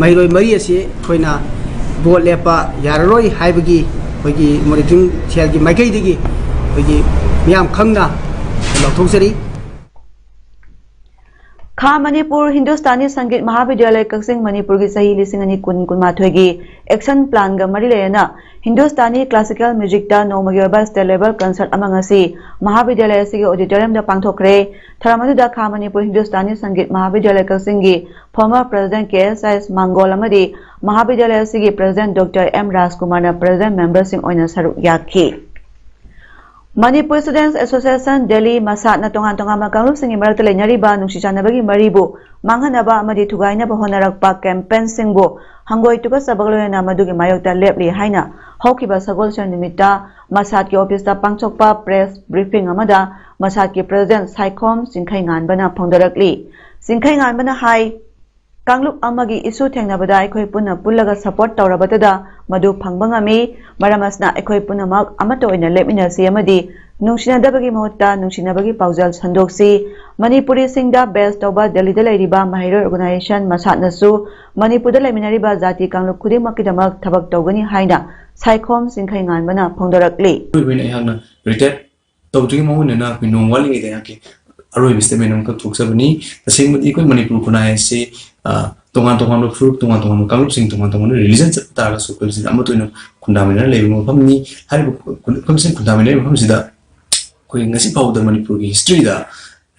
ꯃꯍꯩꯔꯣꯏ ꯃꯔꯤ ꯑꯁꯤ ꯑꯩꯈꯣꯏꯅ ꯚꯣꯠ ꯂꯦꯞꯄ ꯌꯥꯔꯔꯣꯏ ꯍꯥꯏꯕꯒꯤ ꯑꯩꯈꯣꯏꯒꯤ ꯃꯣꯅꯤꯇꯔꯤꯡ ꯁꯦꯜꯒꯤ ꯃꯥꯏꯀꯩꯗꯒꯤ ꯑꯩꯈꯣꯏꯒꯤ ꯃꯤꯌꯥꯝ ꯈꯪꯅ ꯂꯥꯎꯊꯣꯛꯆꯔꯤ꯫ ꯈꯥ ꯃꯅꯤꯄꯨꯔ ꯍꯤꯟꯗꯨꯁꯇꯥꯅꯤ ꯁꯪꯒꯤꯠ ꯃꯍꯥꯕꯤꯗ꯭ꯌꯥꯂꯌ ꯀꯛꯆꯤꯡ ꯃꯅꯤꯄꯨꯔꯒꯤ ꯆꯍꯤ ꯂꯤꯁꯤꯡ ꯑꯅꯤ ꯀꯨꯟ ꯀꯨꯟꯃꯥꯊꯣꯏꯒꯤ ꯑꯦꯛꯁꯟ ꯄ꯭ꯂꯥꯟꯒ ꯃꯔꯤ ꯂꯩꯅꯅ ꯍꯤꯟꯗꯨꯁꯇꯥꯅꯤ ꯀ꯭ꯂꯥꯁꯤꯀꯦꯜ ꯃ꯭ꯌꯨꯖꯤꯛꯇ ꯅꯣꯡꯃꯒꯤ ꯑꯣꯏꯕ ꯁ꯭ꯇꯦꯠ ꯂꯦꯚꯦꯜ ꯀꯟꯁꯔꯠ ꯑꯃ ꯉꯁꯤ ꯃꯍꯥꯕꯤꯗ꯭ꯌꯥꯂꯌ ꯑꯁꯤꯒꯤ ꯑꯣꯗꯤꯇꯣꯔꯤꯌꯝꯗ ꯄꯥꯡꯊꯣꯛꯈ꯭ꯔꯦ꯫ ꯊꯧꯔꯝ ꯑꯗꯨꯗ ꯈꯥ ꯃꯅꯤꯄꯨꯔ ꯍꯤꯟꯗꯨꯁꯇꯥꯅꯤ ꯁꯪꯒꯤꯠ ꯃꯍꯥꯕꯤꯗ꯭ꯌꯥꯂꯌ ꯀꯛꯆꯤꯡꯒꯤ ꯐꯣꯔꯃꯔ ꯄ꯭ꯔꯦꯁꯤꯗꯦꯟꯠ ꯀꯦ ꯑꯦꯁ ꯑꯥꯏ ꯃꯥꯡꯒꯣꯜ ꯑꯃꯗꯤ ꯃꯍꯥꯕꯤꯗ꯭ꯌꯥꯂꯌ ꯑꯁꯤꯒꯤ ꯄ꯭ꯔꯦꯁꯤꯗꯦꯟꯠ ꯗꯣꯛꯇꯔ ꯑꯦꯝ ꯔꯥꯖꯀꯨꯃꯥꯔꯅ ꯄ꯭ꯔꯦꯁꯤꯗꯦꯟꯠ ꯃꯦꯝꯕꯔꯁꯤꯡ ꯑꯣꯏꯅ ꯁꯔꯨꯛ ꯌꯥꯈꯤ꯫ ꯃꯅꯤꯄꯨꯔ ꯁ꯭ꯇꯨꯗꯦꯟꯠꯁ ꯑꯦꯁꯣꯁꯤꯌꯦꯁꯟ ꯗꯦꯜꯂꯤ ꯃꯁꯥꯠꯅ ꯇꯣꯉꯥꯟ ꯇꯣꯉꯥꯟꯕ ꯀꯥꯡꯂꯨꯞꯁꯤꯡꯒꯤ ꯃꯔꯛꯇ ꯂꯩꯅꯔꯤꯕ ꯅꯨꯡꯁꯤ ꯆꯥꯟꯅꯕꯒꯤ ꯃꯔꯤꯕꯨ ꯃꯥꯡꯍꯟꯅꯕ ꯑꯃꯗꯤ ꯊꯨꯒꯥꯏꯅꯕ ꯍꯣꯠꯅꯔꯛꯄ ꯀꯦꯝꯄꯦꯟꯁꯤꯡꯕꯨ ꯍꯪꯒꯣꯏ ꯇꯨꯀꯠꯆꯕꯒ ꯂꯣꯏꯅꯅ ꯃꯗꯨꯒꯤ ꯃꯥꯌꯣꯛꯇ ꯂꯦꯞꯂꯤ ꯍꯥꯏꯅ ꯍꯧꯈꯤꯕ ꯁꯒꯣꯜꯁꯦꯟ ꯅꯨꯃꯤꯠꯇ ꯃꯁꯥꯠꯀꯤ ꯑꯣꯐꯤꯁꯇ ꯄꯥꯡꯊꯣꯛꯄ ꯄ꯭ꯔꯦꯁ ꯕ꯭ꯔꯤꯐꯤꯡ ꯑꯃꯗ ꯃꯁꯥꯠꯀꯤ ꯄ꯭ꯔꯦꯁꯤꯗꯦꯟꯠ ꯁꯥꯏꯈꯣꯝ ꯆꯤꯡꯈꯩꯉꯥꯟꯕꯅ ꯐꯣꯡꯗꯣꯔꯛꯂꯤ꯫ ꯆꯤꯡꯈꯩꯉꯥꯟꯕꯅ ꯍꯥꯏ, ꯀꯥꯡꯂꯨꯞ ꯑꯃꯒꯤ ꯏꯁꯨ ꯊꯦꯡꯅꯕꯗ ꯑꯩꯈꯣꯏ ꯄꯨꯟꯅ ꯄꯨꯜꯂꯒ ꯁꯄꯣꯔꯠ ꯇꯧꯔꯕꯇꯗ ꯃꯗꯨ ꯐꯪꯕ ꯉꯝꯃꯤ꯫ ꯃꯔꯝ ꯑꯁꯤꯅ ꯑꯩꯈꯣꯏ ꯄꯨꯝꯅꯃꯛ ꯑꯃꯠꯇ ꯑꯣꯏꯅ ꯂꯦꯞꯃꯤꯟꯅꯁꯤ ꯑꯃꯗꯤ ꯅꯨꯡꯁꯤꯅꯗꯕꯒꯤ ꯃꯍꯨꯠꯇ ꯅꯨꯡꯁꯤꯅꯕꯒꯤ ꯄꯥꯎꯖꯦꯜ ꯁꯟꯗꯣꯛꯁꯤ꯫ ꯃꯅꯤꯄꯨꯔꯤꯁꯤꯡꯗ ꯕꯦꯁ ꯇꯧꯕ ꯗꯦꯜꯂꯤꯗ ꯂꯩꯔꯤꯕ ꯃꯍꯩꯔꯣꯏ ꯑꯣꯔꯒꯅꯥꯏꯖꯦꯁꯟ ꯃꯁꯥꯠꯅꯁꯨ ꯃꯅꯤꯄꯨꯔꯗ ꯂꯩꯃꯤꯟꯅꯔꯤꯕ ꯖꯥꯇꯤ ꯀꯥꯡꯂꯨꯞ ꯈꯨꯗꯤꯡꯃꯛꯀꯤꯗꯃꯛ ꯊꯕꯛ ꯇꯧꯒꯅꯤ ꯍꯥꯏꯅ ꯁꯥꯏꯈꯣꯝ ꯆꯤꯡꯈꯩꯉꯥꯟꯕꯅ ꯐꯣꯡꯗꯣꯔꯛꯂꯤ꯫ ꯑꯔꯣꯏꯕ ꯑꯣꯏꯅ ꯑꯩꯍꯥꯛꯅ ꯔꯤꯇꯥꯌꯔ ꯇꯧꯗ꯭ꯔꯤꯉꯩ ꯃꯃꯥꯡ ꯑꯣꯏꯅ ꯑꯩꯈꯣꯏ ꯅꯣꯡ ꯋꯥꯠꯂꯤꯉꯩꯗ ꯑꯩꯍꯥꯛꯀꯤ ꯑꯔꯣꯏꯕ ꯁ꯭ꯇꯦꯠꯃꯦꯟ ꯑꯃꯈꯛ ꯊꯣꯛꯆꯕꯅꯤ꯫ ꯇꯁꯦꯡꯕꯗꯤ ꯑꯩꯈꯣꯏ ꯃꯅꯤꯄꯨꯔ ꯈꯨꯟꯅꯥꯏ ꯑꯁꯤ, ꯑ, ꯇꯣꯉꯥꯟ ꯇꯣꯉꯥꯟꯕ ꯐꯨꯔꯨꯞ, ꯇꯣꯉꯥꯟ ꯇꯣꯉꯥꯟꯕ ꯀꯥꯡꯂꯨꯞꯁꯤꯡ, ꯇꯣꯉꯥꯟ ꯇꯣꯉꯥꯟꯕ ꯔꯤꯂꯤꯖꯟ ꯆꯠꯄ ꯇꯥꯔꯒꯁꯨ ꯑꯩꯈꯣꯏ ꯁꯤꯗ ꯑꯃꯠꯇ ꯑꯣꯏꯅ ꯈꯨꯟꯗꯥꯃꯤꯟꯅꯔ ꯂꯩꯕ ꯃꯐꯝꯅꯤ꯫ ꯍꯥꯏꯔꯤꯕ ꯈꯨ-, ꯈꯨꯟ-, ꯑꯩꯈꯣꯏ ꯃꯁꯦꯟ ꯈꯨꯟꯗꯥꯃꯤꯟꯅꯔꯤꯕ ꯃꯐꯝꯁꯤꯗ ꯑꯩꯈꯣꯏ ꯉꯁꯤ ꯐꯥꯎꯕꯗ ꯃꯅꯤꯄꯨꯔꯒꯤ ꯍꯤꯁꯇ꯭ꯔꯤꯗ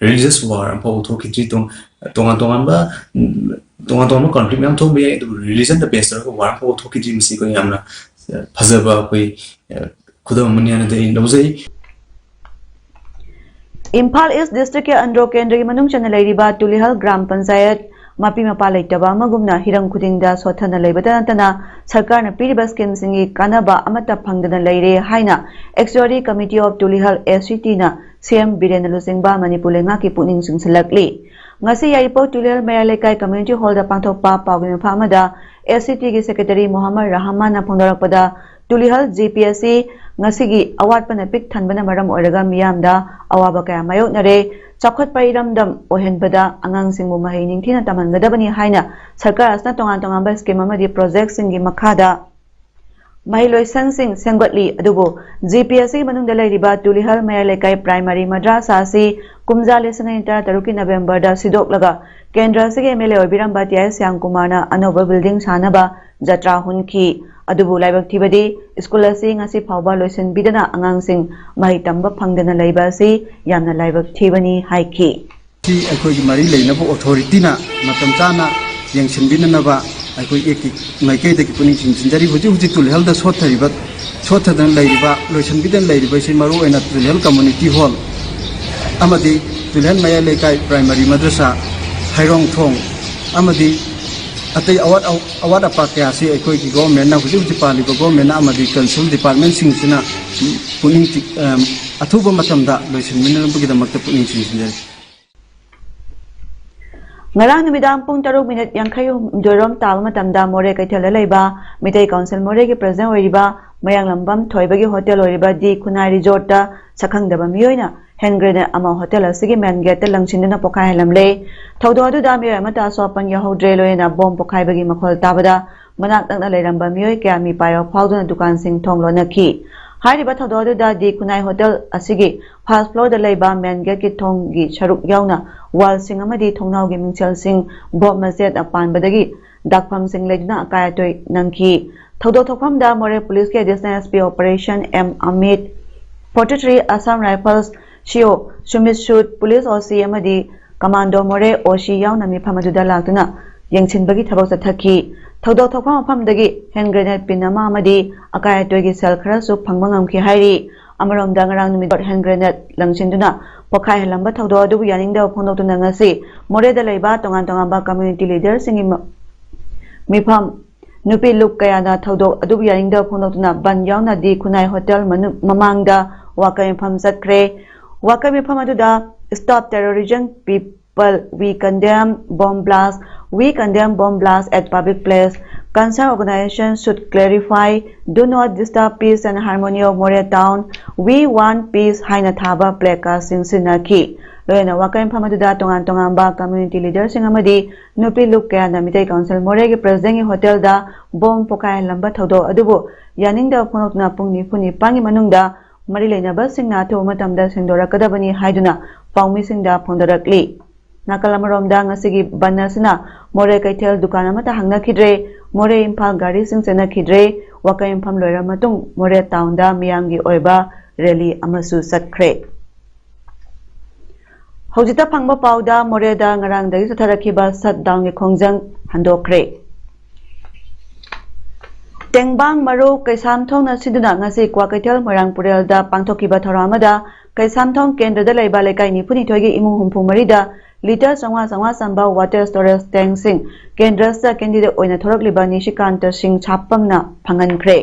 ꯔꯤꯂꯤꯖꯁ ꯋꯥꯔ ꯑꯃꯐꯥꯎꯕ ꯊꯣꯛꯈꯤꯗ꯭ꯔꯤ꯫ ꯇꯣꯡ-, ꯇꯣꯉꯥꯟ ꯇꯣꯉꯥꯟꯕ, ꯎꯝ, ꯇꯣꯉꯥꯟ ꯇꯣꯉꯥꯟꯕ ꯀꯟꯐ꯭ꯂꯤꯛ ꯃꯌꯥꯝ ꯊꯣꯛꯄ ꯌꯥꯏ, ꯑꯗꯨꯕꯨ ꯔꯤꯂꯤꯖꯟꯗ ꯕꯦꯁ ꯇꯧꯔꯒ ꯋꯥꯔ ꯑꯃꯐꯥꯎꯕ ꯊꯣꯛꯈꯤꯗ꯭ꯔꯤ꯫ ꯃꯁꯤ ꯑꯩꯈꯣꯏ ꯌꯥꯝꯅ, ꯑ, ꯐꯖꯕ ꯑꯩꯈꯣꯏ, ꯑ, ꯈꯨꯗꯝ ꯑꯃꯅꯤ ꯍꯥꯏꯅꯗꯤ ꯑꯩ ꯂꯧꯖꯩ꯫ ꯏꯝꯐꯥꯜ ꯏꯁ ꯗꯤꯁꯇ꯭ꯔꯤꯛꯀꯤ ꯑꯟꯗ꯭ꯔꯣ ꯀꯦꯟꯗ꯭ꯔꯒꯤ ꯃꯅꯨꯡ ꯆꯟꯅ ꯂꯩꯔꯤꯕ ꯇꯨꯂꯤꯍꯜ ꯒ꯭ꯔꯥꯝ ꯄꯟꯆꯥꯌꯠ ꯃꯄꯤ ꯃꯄꯥ ꯂꯩꯇꯕ ꯑꯃꯒꯨꯝꯅ ꯍꯤꯔꯝ ꯈꯨꯗꯤꯡꯗ ꯁꯣꯠꯊꯅ ꯂꯩꯕꯇ ꯅꯠꯇꯅ ꯁꯔꯀꯥꯔꯅ ꯄꯤꯔꯤꯕ ꯁ꯭ꯀꯤꯝꯁꯤꯡꯒꯤ ꯀꯥꯟꯅꯕ ꯑꯃꯠꯇ ꯐꯪꯗꯅ ꯂꯩꯔꯦ ꯍꯥꯏꯅ Actuary Committee of Tulihal, A C T ꯅ ꯁꯤ ꯑꯦꯝ ꯕꯤꯔꯦꯟꯅ ꯂꯨꯆꯤꯡꯕ ꯃꯅꯤꯄꯨꯔ ꯂꯩꯉꯥꯛꯀꯤ ꯄꯨꯛꯅꯤꯡ ꯆꯤꯡꯁꯤꯜꯂꯛꯂꯤ꯫ ꯉꯁꯤ ꯌꯥꯏꯔꯤꯄꯣꯛ ꯇꯨꯂꯤꯍꯜ ꯃꯌꯥꯏ ꯂꯩꯀꯥꯏ ꯀꯝꯃ꯭ꯌꯨꯅꯤꯇꯤ ꯍꯣꯜꯗ ꯄꯥꯡꯊꯣꯛꯄ ꯄꯥꯎꯒꯤ ꯃꯤꯐꯝ ꯑꯃꯗ A C T ꯒꯤ secretary Mohammad ꯔꯍꯃꯥꯟꯅ ꯐꯣꯡꯗꯣꯔꯛꯄꯗ, Tulihal G P ꯑꯁꯤ ꯉꯁꯤꯒꯤ ꯑꯋꯥꯠꯄꯅ ꯄꯤꯛ ꯊꯟꯕꯅ ꯃꯔꯝ ꯑꯣꯏꯔꯒ ꯃꯤꯌꯥꯝꯗ ꯑꯋꯥꯕ ꯀꯌꯥ ꯃꯥꯌꯣꯛꯅꯔꯦ꯫ ꯆꯥꯎꯈꯠꯄ ꯏꯔꯝꯗꯝ ꯑꯣꯏꯍꯟꯕꯗ ꯑꯉꯥꯡꯁꯤꯡꯕꯨ ꯃꯍꯩ ꯅꯤꯡꯊꯤꯅ ꯇꯝꯍꯟꯒꯗꯕꯅꯤ ꯍꯥꯏꯅ ꯁꯔꯀꯥꯔ ꯑꯁꯤꯅ ꯇꯣꯉꯥꯟ ꯇꯣꯉꯥꯟꯕ ꯁ꯭ꯀꯤꯝ ꯑꯃꯗꯤ ꯄ꯭ꯔꯣꯖꯦꯛꯁꯤꯡꯒꯤ ꯃꯈꯥꯗ ꯃꯍꯩꯂꯣꯏꯁꯪꯁꯤꯡ ꯁꯦꯝꯒꯠꯂꯤ꯫ ꯑꯗꯨꯕꯨ ꯖꯤ ꯄꯤ ꯑꯁꯤꯒꯤ ꯃꯅꯨꯡꯗ ꯂꯩꯔꯤꯕ ꯇꯨꯂꯤꯍꯜ ꯃꯌꯥꯏ ꯂꯩꯀꯥꯏ ꯄ꯭ꯔꯥꯏꯃꯥꯔꯤ ꯃꯗ꯭ꯔꯥꯁꯥ ꯑꯁꯤ ꯀꯨꯝꯖꯥ ꯂꯤꯁꯤꯡ ꯑꯅꯤ ꯇꯔꯥꯇꯔꯨꯛꯀꯤ ꯅꯕꯦꯝꯕꯔꯗ ꯁꯤꯗꯣꯛꯂꯒ ꯀꯦꯟꯗ꯭ꯔ ꯑꯁꯤꯒꯤ ꯑꯦꯝ ꯑꯦꯜ ꯑꯦ ꯑꯣꯏꯕꯤꯔꯝꯕ ꯇꯤ ꯑꯥꯏ ꯁ꯭ꯌꯥꯝꯀꯨꯃꯥꯔꯅ ꯑꯅꯧꯕ ꯕꯤꯜꯗꯤꯡ ꯁꯥꯅꯕ ꯖꯇ꯭ꯔꯥ ꯍꯨꯟꯈꯤ꯫ ꯑꯗꯨꯕꯨ ꯂꯥꯏꯕꯛ ꯊꯤꯕꯗꯤ ꯁ꯭ꯀꯨꯜ ꯑꯁꯤ ꯉꯁꯤ ꯐꯥꯎꯕ ꯂꯣꯏꯁꯤꯟꯕꯤꯗꯅ ꯑꯉꯥꯡꯁꯤꯡ ꯃꯍꯩ ꯇꯝꯕ ꯐꯪꯗꯅ ꯂꯩꯕ ꯑꯁꯤ ꯌꯥꯝꯅ ꯂꯥꯏꯕꯛ ꯊꯤꯕꯅꯤ ꯍꯥꯏꯈꯤ꯫ ꯁꯤ ꯑꯩꯈꯣꯏꯒꯤ ꯃꯔꯤ ꯂꯩꯅꯕ ꯑꯣꯊꯣꯔꯤꯇꯤꯅ ꯃꯇꯝ ꯆꯥꯅ ꯌꯦꯡꯁꯤꯟꯕꯤꯅꯅꯕ ꯑꯩꯈꯣꯏ ꯑꯦꯛꯀꯤ ꯃꯥꯏꯀꯩꯗꯒꯤ ꯄꯨꯛꯅꯤꯡ ꯆꯤꯡꯁꯤꯟꯖꯔꯤ꯫ ꯍꯧꯖꯤꯛ ꯍꯧꯖꯤꯛ ꯇꯨꯂꯤꯍꯜꯗ ꯁꯣꯠꯊꯔꯤꯕ, ꯁꯣꯠꯊꯗꯅ ꯂꯩꯔꯤꯕ, ꯂꯣꯏꯁꯤꯟꯕꯤꯗꯅ ꯂꯩꯔꯤꯕ ꯑꯁꯤ ꯃꯔꯨꯑꯣꯏꯅ ꯇꯨꯂꯤꯍꯜ ꯀꯝꯃ꯭ꯌꯨꯅꯤꯇꯤ ꯍꯣꯜ ꯑꯃꯗꯤ ꯇꯨꯂꯤꯍꯜ ꯃꯌꯥꯏ ꯂꯩꯀꯥꯏ ꯄ꯭ꯔꯥꯏꯃꯥꯔꯤ ꯃꯗ꯭ꯔꯁꯥ, ꯍꯩꯔꯣꯡ ꯊꯣꯡ ꯑꯃꯗꯤ ꯑꯇꯩ ꯑꯋꯥꯠ, ꯑꯋꯥꯠ ꯑꯄꯥ ꯀꯌꯥꯁꯤ ꯑꯩꯈꯣꯏꯒꯤ ꯒꯣꯔꯃꯦꯟꯅ, ꯍꯧꯖꯤꯛ ꯍꯧꯖꯤꯛ ꯄꯥꯜꯂꯤꯕ ꯒꯣꯔꯃꯦꯟꯅ ꯑꯃꯗꯤ ꯀꯟꯁꯔꯟ ꯗꯤꯄꯥꯔꯠꯃꯦꯟꯁꯤꯡꯁꯤꯅ ꯄꯨꯛꯅꯤꯡ ꯆꯤ-, ꯑꯝ, ꯑꯊꯨꯕ ꯃꯇꯝꯗ ꯂꯣꯏꯁꯤꯟꯃꯤꯟꯅꯅꯕꯒꯤꯗꯃꯛꯇ ꯄꯨꯛꯅꯤꯡ ꯆꯤꯡꯁꯤꯟꯖꯔꯤ꯫ ꯉꯔꯥꯡ ꯅꯨꯃꯤꯗꯥꯡ ꯄꯨꯡ ꯇꯔꯨꯛ ꯃꯤꯅꯤꯠ ꯌꯥꯡꯈꯩ ꯍꯨꯝꯗꯣꯏꯔꯣꯝ ꯇꯥꯕ ꯃꯇꯝꯗ ꯃꯣꯔꯦ ꯀꯩꯊꯦꯜꯗ ꯂꯩꯕ ꯃꯤꯇꯩ ꯀꯥꯎꯟꯁꯤꯜ ꯃꯣꯔꯦꯒꯤ ꯄ꯭ꯔꯦꯁꯤꯗꯦꯟ ꯑꯣꯏꯔꯤꯕ ꯃꯌꯥꯡꯂꯝꯕꯝ ꯊꯣꯏꯕꯒꯤ ꯍꯣꯇꯦꯜ ꯑꯣꯏꯔꯤꯕ ꯗꯤ ꯈꯨꯟꯅꯥꯏ ꯔꯤꯖꯣꯔꯠꯇ ꯁꯛꯈꯪꯗꯕ ꯃꯤꯑꯣꯏꯅ ꯍꯦꯟ ꯒ꯭ꯔꯦꯅꯦꯗ ꯑꯃ ꯍꯣꯇꯦꯜ ꯑꯁꯤꯒꯤ ꯃꯦꯟ ꯒꯦꯠꯇ ꯂꯪꯁꯤꯟꯗꯨꯅ ꯄꯣꯈꯥꯏꯍꯜꯂꯝꯂꯦ꯫ ꯊꯧꯗꯣꯛ ꯑꯗꯨꯗ ꯃꯤꯑꯣꯏ ꯑꯃꯠꯇ ꯑꯁꯣꯛ ꯑꯄꯟ ꯌꯥꯎꯍꯧꯗ꯭ꯔꯦ꯫ ꯂꯣꯏꯅꯅ ꯕꯣꯝ ꯄꯣꯈꯥꯏꯕꯒꯤ ꯃꯈꯣꯜ ꯇꯥꯕꯗ ꯃꯅꯥꯛ ꯅꯛꯅ ꯂꯩꯔꯝꯕ ꯃꯤꯑꯣꯏ ꯀꯌꯥ ꯃꯤꯄꯥꯏꯕ ꯐꯥꯎꯗꯨꯅ ꯗꯨꯀꯥꯟꯁꯤꯡ ꯊꯣꯡ ꯂꯣꯟꯅꯈꯤ꯫ ꯍꯥꯏꯔꯤꯕ ꯊꯧꯗꯣꯛ ꯑꯗꯨꯗ ꯗꯤ ꯈꯨꯟꯅꯥꯏ ꯍꯣꯇꯦꯜ ꯑꯁꯤꯒꯤ ꯐꯥꯔꯁ ꯐ꯭ꯂꯣꯔꯗ ꯂꯩꯕ ꯃꯦꯟ ꯒꯦꯠꯀꯤ ꯊꯣꯡꯒꯤ ꯁꯔꯨꯛ ꯌꯥꯎꯅ ꯋꯥꯜꯁꯤꯡ ꯑꯃꯗꯤ ꯊꯣꯡꯅꯥꯎꯒꯤ ꯃꯤꯡꯁꯦꯜꯁꯤꯡ ꯕꯣꯝ ꯃꯆꯦꯠ ꯄꯥꯟꯕꯗꯒꯤ ꯗꯥꯛꯐꯝꯁꯤꯡ ꯂꯩꯗꯨꯅ ꯑꯀꯥꯏ ꯑꯇꯣꯏ ꯅꯪꯈꯤ꯫ ꯊꯧꯗꯣꯛ ꯊꯣꯛꯐꯝꯗ ꯃꯣꯔꯦ ꯄꯨꯂꯤꯁꯀꯤ additional S P operation M Amit, forty three Assam rifles ꯁꯤ ꯑꯣ ꯁꯨꯃꯤꯠ ꯁꯨꯠ, ꯄꯨꯂꯤꯁ ꯑꯣ ꯁꯤ ꯑꯃꯗꯤ ꯀꯃꯥꯟꯗꯣ ꯃꯣꯔꯦ ꯑꯣ ꯁꯤ ꯌꯥꯎꯅ ꯃꯤꯐꯝ ꯑꯗꯨꯗ ꯂꯥꯛꯇꯨꯅ ꯌꯦꯡꯁꯤꯟꯕꯒꯤ ꯊꯕꯛ ꯆꯠꯊꯈꯤ꯫ ꯊꯧꯗꯣꯛ ꯊꯣꯛꯐꯝ ꯃꯐꯝꯗꯒꯤ ꯍꯦꯟ ꯒ꯭ꯔꯦꯅꯦꯗ ꯄꯤꯟ ꯑꯃ ꯑꯃꯗꯤ ꯑꯀꯥꯏ ꯑꯇꯣꯏꯒꯤ ꯁꯦꯜ ꯈꯔꯁꯨ ꯐꯪꯕ ꯉꯝꯈꯤ ꯍꯥꯏꯔꯤ꯫ ꯑꯃꯔꯣꯝꯗ ꯉꯔꯥꯡ ꯅꯨꯃꯤꯠ ꯍꯦꯟ ꯒ꯭ꯔꯦꯅꯦꯗ ꯂꯪꯁꯤꯟꯗꯨꯅ ꯄꯣꯈꯥꯏꯍꯜꯂꯝꯕ ꯊꯧꯗꯣꯛ ꯑꯗꯨꯕꯨ ꯌꯥꯅꯤꯡꯗꯕ ꯐꯣꯡꯗꯣꯛꯇꯨꯅ ꯉꯁꯤ ꯃꯣꯔꯦꯗ ꯂꯩꯕ ꯇꯣꯉꯥꯟ ꯇꯣꯉꯥꯟꯕ ꯀꯝꯃ꯭ꯌꯨꯅꯤꯇꯤ ꯂꯤꯗꯔꯁꯤꯡꯒꯤ ꯃ-, ꯃꯤꯐꯝ ꯅꯨꯄꯤ ꯂꯨꯞ ꯀꯌꯥꯅ ꯊꯧꯗꯣꯛ ꯑꯗꯨꯕꯨ ꯌꯥꯅꯤꯡꯗꯕ ꯐꯣꯡꯗꯣꯛꯇꯨꯅ ꯕꯟ ꯌꯥꯎꯅ ꯗꯤ ꯈꯨꯟꯅꯥꯏ ꯍꯣꯇꯦꯜ ꯃꯅꯨꯡ, ꯃꯃꯥꯡꯗ ꯋꯥꯀꯩ ꯃꯐꯝ ꯆꯠꯈ꯭ꯔꯦ꯫ ꯋꯥꯀꯩ ꯃꯐꯝ ꯑꯗꯨꯗ Stop Terrorism, People, We Condemn Bomb Blast, We Condemn Bomb Blast at Public Place, Concerned Organization Should Clarify, Do Not Disturb Peace and Harmony of More Town, We Want Peace ꯍꯥꯏꯅ ꯊꯥꯕ ꯄ꯭ꯂꯦ ꯀꯥꯔꯗꯁꯤꯡ ꯁꯤꯖꯤꯟꯅꯈꯤ꯫ ꯂꯣꯏꯅꯅ ꯋꯥꯀꯩ ꯃꯐꯝ ꯑꯗꯨꯗ ꯇꯣꯉꯥꯟ ꯇꯣꯉꯥꯟꯕ ꯀꯝꯃ꯭ꯌꯨꯅꯤꯇꯤ ꯂꯤꯗꯔꯁꯤꯡ ꯑꯃꯗꯤ ꯅꯨꯄꯤ ꯂꯨꯞ ꯀꯌꯥꯅ ꯃꯤꯇꯩ ꯀꯥꯎꯟꯁꯤꯜ ꯃꯣꯔꯦꯒꯤ ꯄ꯭ꯔꯦꯁꯤꯗꯦꯟꯒꯤ ꯍꯣꯇꯦꯜꯗ ꯕꯣꯝ ꯄꯣꯈꯥꯏꯍꯜꯂꯝꯕ ꯊꯧꯗꯣꯛ ꯑꯗꯨꯕꯨ ꯌꯥꯅꯤꯡꯗꯕ ꯐꯣꯡꯗꯣꯛꯇꯨꯅ ꯄꯨꯡ ꯅꯤꯐꯨ ꯅꯤꯄꯥꯟꯒꯤ ꯃꯅꯨꯡꯗ ꯃꯔꯤ ꯂꯩꯅꯕꯁꯤꯡꯅ ꯑꯊꯨꯕ ꯃꯇꯝꯗ ꯁꯦꯡꯗꯣꯔꯛꯀꯗꯕꯅꯤ ꯍꯥꯏꯗꯨꯅ ꯄꯥꯎꯃꯤꯁꯤꯡꯗ ꯐꯣꯡꯗꯣꯔꯛꯂꯤ꯫ ꯅꯥꯀꯜ ꯑꯃꯔꯣꯝꯗ ꯉꯁꯤꯒꯤ ꯕꯟ ꯑꯁꯤꯅ ꯃꯣꯔꯦ ꯀꯩꯊꯦꯜ ꯗꯨꯀꯥꯟ ꯑꯃꯠꯇ ꯍꯥꯡꯅꯈꯤꯗ꯭ꯔꯦ꯫ ꯃꯣꯔꯦ ꯏꯝꯐꯥꯜ ꯒꯥꯔꯤꯁꯤꯡ ꯆꯦꯟꯅꯈꯤꯗ꯭ꯔꯦ꯫ ꯋꯥꯀꯩ ꯃꯐꯝ ꯂꯣꯏꯔ ꯃꯇꯨꯡ ꯃꯣꯔꯦ ꯇꯥꯎꯟꯗ ꯃꯤꯌꯥꯝꯒꯤ ꯑꯣꯏꯕ ꯔꯦꯂꯤ ꯑꯃꯁꯨ ꯆꯠꯈ꯭ꯔꯦ꯫ ꯍꯧꯖꯤꯛꯇ ꯐꯪꯕ ꯄꯥꯎꯗ ꯃꯣꯔꯦꯗ ꯉꯔꯥꯡꯗꯒꯤ ꯆꯠꯊꯔꯛꯈꯤꯕ ꯁꯠ ꯗꯥꯎꯟꯒꯤ ꯈꯣꯡꯖꯪ ꯍꯟꯗꯣꯛꯈ꯭ꯔꯦ꯫ ꯇꯦꯡꯕꯥꯡ ꯃꯔꯨ ꯀꯩꯁꯥꯝꯊꯣꯡꯅ ꯁꯤꯟꯗꯨꯅ ꯉꯁꯤ ꯀ꯭ꯋꯥꯀꯩꯊꯦꯜ ꯃꯣꯏꯔꯥꯡ ꯄꯨꯔꯦꯜꯗ ꯄꯥꯡꯊꯣꯛꯈꯤꯕ ꯊꯧꯔꯝ ꯑꯃꯗ ꯀꯩꯁꯥꯝꯊꯣꯡ ꯀꯦꯟꯗ꯭ꯔꯗ ꯂꯩꯕ ꯂꯩꯀꯥꯏ ꯅꯤꯐꯨꯅꯤꯊꯣꯏꯒꯤ ꯏꯃꯨꯡ ꯍꯨꯝꯐꯨ ꯃꯔꯤꯗ ꯂꯤꯇꯔ ꯆꯥꯝꯃꯉꯥ ꯆꯥꯝꯃꯉꯥ ꯆꯟꯕ ꯋꯥꯇꯔ ꯁ꯭ꯇꯣꯔꯦꯖ ꯇꯦꯡꯁꯤꯡ ꯀꯦꯟꯗ꯭ꯔꯁꯇ ꯀꯦꯟꯗꯤꯗꯦꯠ ꯑꯣꯏꯅ ꯊꯣꯔꯛꯂꯤꯕ ꯅꯤꯁꯤꯀꯥꯟꯇ ꯁꯤꯡ ꯁꯥꯞꯄꯝꯅ ꯐꯪꯍꯟꯈ꯭ꯔꯦ꯫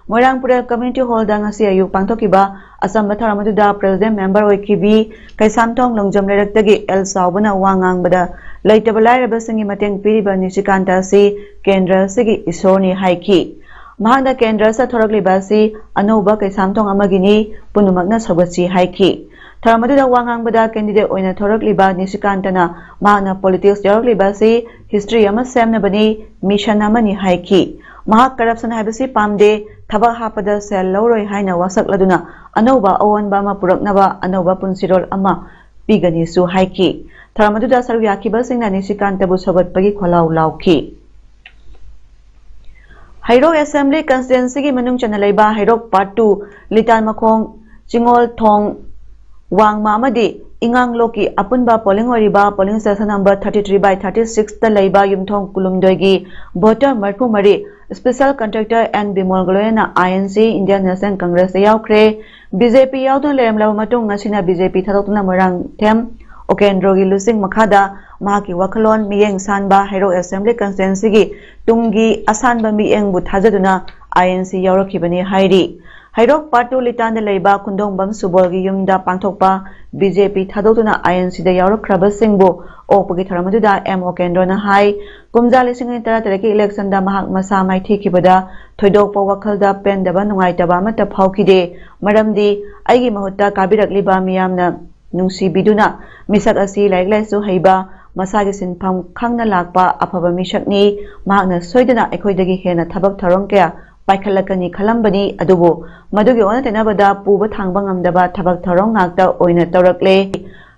ꯃꯣꯏꯔꯥꯡ ꯄꯨꯔꯦꯜ ꯀꯝꯃ꯭ꯌꯨꯅꯤꯇꯤ ꯍꯣꯜꯗ ꯉꯁꯤ ꯑꯌꯨꯛ ꯄꯥꯡꯊꯣꯛꯈꯤꯕ ꯑꯆꯝꯕ ꯊꯧꯔꯝ ꯑꯗꯨꯗ president member ꯑꯣꯏꯈꯤꯕꯤ Keishamthong Longjam ꯂꯩꯔꯛꯇꯒꯤ L ꯆꯥꯎꯕꯅ ꯋꯥ ꯉꯥꯡꯕꯗ ꯂꯩꯇꯕ ꯂꯥꯏꯔꯕꯁꯤꯡꯒꯤ ꯃꯇꯦꯡ ꯄꯤꯔꯤꯕ ꯅꯤꯁꯤꯀꯥꯟꯇ ꯑꯁꯤ ꯀꯦꯟꯗ꯭ꯔ ꯑꯁꯤꯒꯤ ꯏꯁꯣꯔꯅꯤ ꯍꯥꯏꯈꯤ꯫ ꯃꯍꯥꯛꯅ ꯀꯦꯟꯗ꯭ꯔ ꯑꯁꯤꯗ ꯊꯣꯔꯛꯂꯤꯕ ꯑꯁꯤ ꯑꯅꯧꯕ ꯀꯩꯁꯥꯝꯊꯣꯡ ꯑꯃꯒꯤꯅꯤ, ꯄꯨꯝꯅꯃꯛꯅ ꯁꯧꯒꯠꯁꯤ ꯍꯥꯏꯈꯤ꯫ ꯊꯧꯔꯝ ꯑꯗꯨꯗ ꯋꯥ ꯉꯥꯡꯕꯗ candidate ꯑꯣꯏꯅ ꯊꯣꯔꯛꯂꯤꯕ ꯅꯤꯁꯤꯀꯥꯟꯇꯅ ꯃꯍꯥꯛꯅ politics ꯌꯥꯎꯔꯛꯂꯤꯕ ꯑꯁꯤ history ꯑꯃ ꯁꯦꯝꯅꯕꯅꯤ, mission ꯑꯃꯅꯤ ꯍꯥꯏꯈꯤ꯫ ꯃꯍꯥꯛ corruption ꯍꯥꯏꯕꯁꯤ ꯄꯥꯝꯗꯦ, ꯊꯕꯛ ꯍꯥꯞꯄꯗ ꯁꯦꯜ ꯂꯧꯔꯣꯏ ꯍꯥꯏꯅ ꯋꯥꯁꯛꯂꯗꯨꯅ ꯑꯅꯧꯕ ꯑꯑꯣꯟꯕ ꯑꯃ ꯄꯨꯔꯛꯅꯕ ꯑꯅꯧꯕ ꯄꯨꯟꯁꯤꯔꯣꯜ ꯑꯃ ꯄꯤꯒꯅꯤꯁꯨ ꯍꯥꯏꯈꯤ꯫ ꯊꯧꯔꯝ ꯑꯗꯨꯗ ꯁꯔꯨꯛ ꯌꯥꯈꯤꯕꯁꯤꯡꯅ ꯅꯤꯁꯤꯀꯥꯟꯇꯕꯨ ꯁꯧꯒꯠꯄꯒꯤ ꯈꯣꯜꯂꯥꯎ ꯂꯥꯎꯈꯤ꯫ ꯍꯩꯔꯣꯛ Assembly Constituencyꯒꯤ ꯃꯅꯨꯡ ꯆꯟꯅ ꯂꯩꯕ ꯍꯩꯔꯣꯛ Part two, ꯂꯤꯇꯥꯟ ꯃꯈꯣꯡ, ꯆꯤꯡꯉꯣꯜ ꯊꯣꯡ, ꯋꯥꯡꯃ ꯑꯃꯗꯤ ꯏꯉꯥꯡꯂꯣꯛꯀꯤ ꯑꯄꯨꯟꯕ polling ꯑꯣꯏꯔꯤꯕ polling station number thirty three by thirty sixꯇ ꯂꯩꯕ ꯌꯨꯝꯊꯣꯡ ꯀꯨꯟꯍꯨꯝꯗꯣꯏꯒꯤ voter ꯃꯔꯤꯐꯨ ꯃꯔꯤ special contractor N ꯕꯤꯃꯣꯜꯒ ꯂꯣꯏꯅꯅ INC, Indian National Congressꯇ ꯌꯥꯎꯈ꯭ꯔꯦ꯫ BJP ꯌꯥꯎꯗꯨꯅ ꯂꯩꯔꯝꯂꯕ ꯃꯇꯨꯡ ꯉꯁꯤꯅ BJP ꯊꯥꯗꯣꯛꯇꯨꯅ ꯃꯣꯏꯔꯥꯡꯊꯦꯝ ꯎꯀꯦꯟꯗ꯭ꯔꯣꯒꯤ ꯂꯨꯆꯤꯡ ꯃꯈꯥꯗ ꯃꯍꯥꯛꯀꯤ ꯋꯥꯈꯜꯂꯣꯟ ꯃꯤꯠꯌꯦꯡ ꯁꯥꯟꯕ ꯍꯩꯔꯣꯛ Assembly Constituencyꯒꯤ ꯇꯨꯡꯒꯤ ꯑꯁꯥꯟꯕ ꯃꯤꯠꯌꯦꯡꯕꯨ ꯊꯥꯖꯗꯨꯅ INC ꯌꯥꯎꯔꯛꯈꯤꯕꯅꯤ ꯍꯥꯏꯔꯤ꯫ ꯍꯩꯔꯣꯛ Part two ꯂꯤꯇꯥꯟꯗ ꯂꯩꯕ ꯈꯨꯟꯗꯣꯡꯕꯝ ꯁꯨꯕꯣꯜꯒꯤ ꯌꯨꯝꯗ ꯄꯥꯡꯊꯣꯛꯄ BJP ꯊꯥꯗꯣꯛꯇꯨꯅ INCꯗ ꯌꯥꯎꯔꯛꯈ꯭ꯔꯕꯁꯤꯡꯕꯨ ꯑꯣꯛꯄꯒꯤ ꯊꯧꯔꯝ ꯑꯗꯨꯗ M ꯎꯀꯦꯟꯗ꯭ꯔꯣꯅ ꯍꯥꯏ, ꯀꯨꯝꯖꯥ ꯂꯤꯁꯤꯡ ꯑꯅꯤ ꯇꯔꯥꯇꯔꯦꯠꯀꯤ electionꯗ ꯃꯍꯥꯛ ꯃꯁꯥ ꯃꯥꯏꯊꯤꯈꯤꯕꯗ ꯊꯣꯏꯗꯣꯛꯄ ꯋꯥꯈꯜꯗ ꯄꯦꯟꯗꯕ ꯅꯨꯡꯉꯥꯏꯇꯕ ꯑꯃꯠꯇ ꯐꯥꯎꯈꯤꯗꯦ꯫ ꯃꯔꯝꯗꯤ ꯑꯩꯒꯤ ꯃꯍꯨꯠꯇ ꯀꯥꯕꯤꯔꯛꯂꯤꯕ ꯃꯤꯌꯥꯝꯅ ꯅꯨꯡꯁꯤꯕꯤꯗꯨꯅ ꯃꯤꯁꯛ ꯑꯁꯤ ꯂꯥꯏꯔꯤꯛ ꯂꯥꯏꯁꯨ ꯍꯩꯕ, ꯃꯁꯥꯒꯤ ꯁꯤꯟꯐꯝ ꯈꯪꯅ ꯂꯥꯛꯄ ꯑꯐꯕ ꯃꯤꯁꯛꯅꯤ꯫ ꯃꯍꯥꯛꯅ ꯁꯣꯏꯗꯅ ꯑꯩꯈꯣꯏꯗꯒꯤ ꯍꯦꯟꯅ ꯊꯕꯛ ꯊꯧꯔꯝ ꯀꯌꯥ ꯄꯥꯏꯈꯠꯂꯛꯀꯅꯤ ꯈꯜꯂꯝꯕꯅꯤ, ꯑꯗꯨꯕꯨ ꯃꯗꯨꯒꯤ ꯑꯣꯟꯅ ꯇꯩꯅꯕꯗ ꯄꯨꯕ ꯊꯥꯡꯕ ꯉꯝꯗꯕ ꯊꯕꯛ ꯊꯧꯔꯝ ꯉꯥꯛꯇ ꯑꯣꯏꯅ ꯇꯧꯔꯛꯂꯦ꯫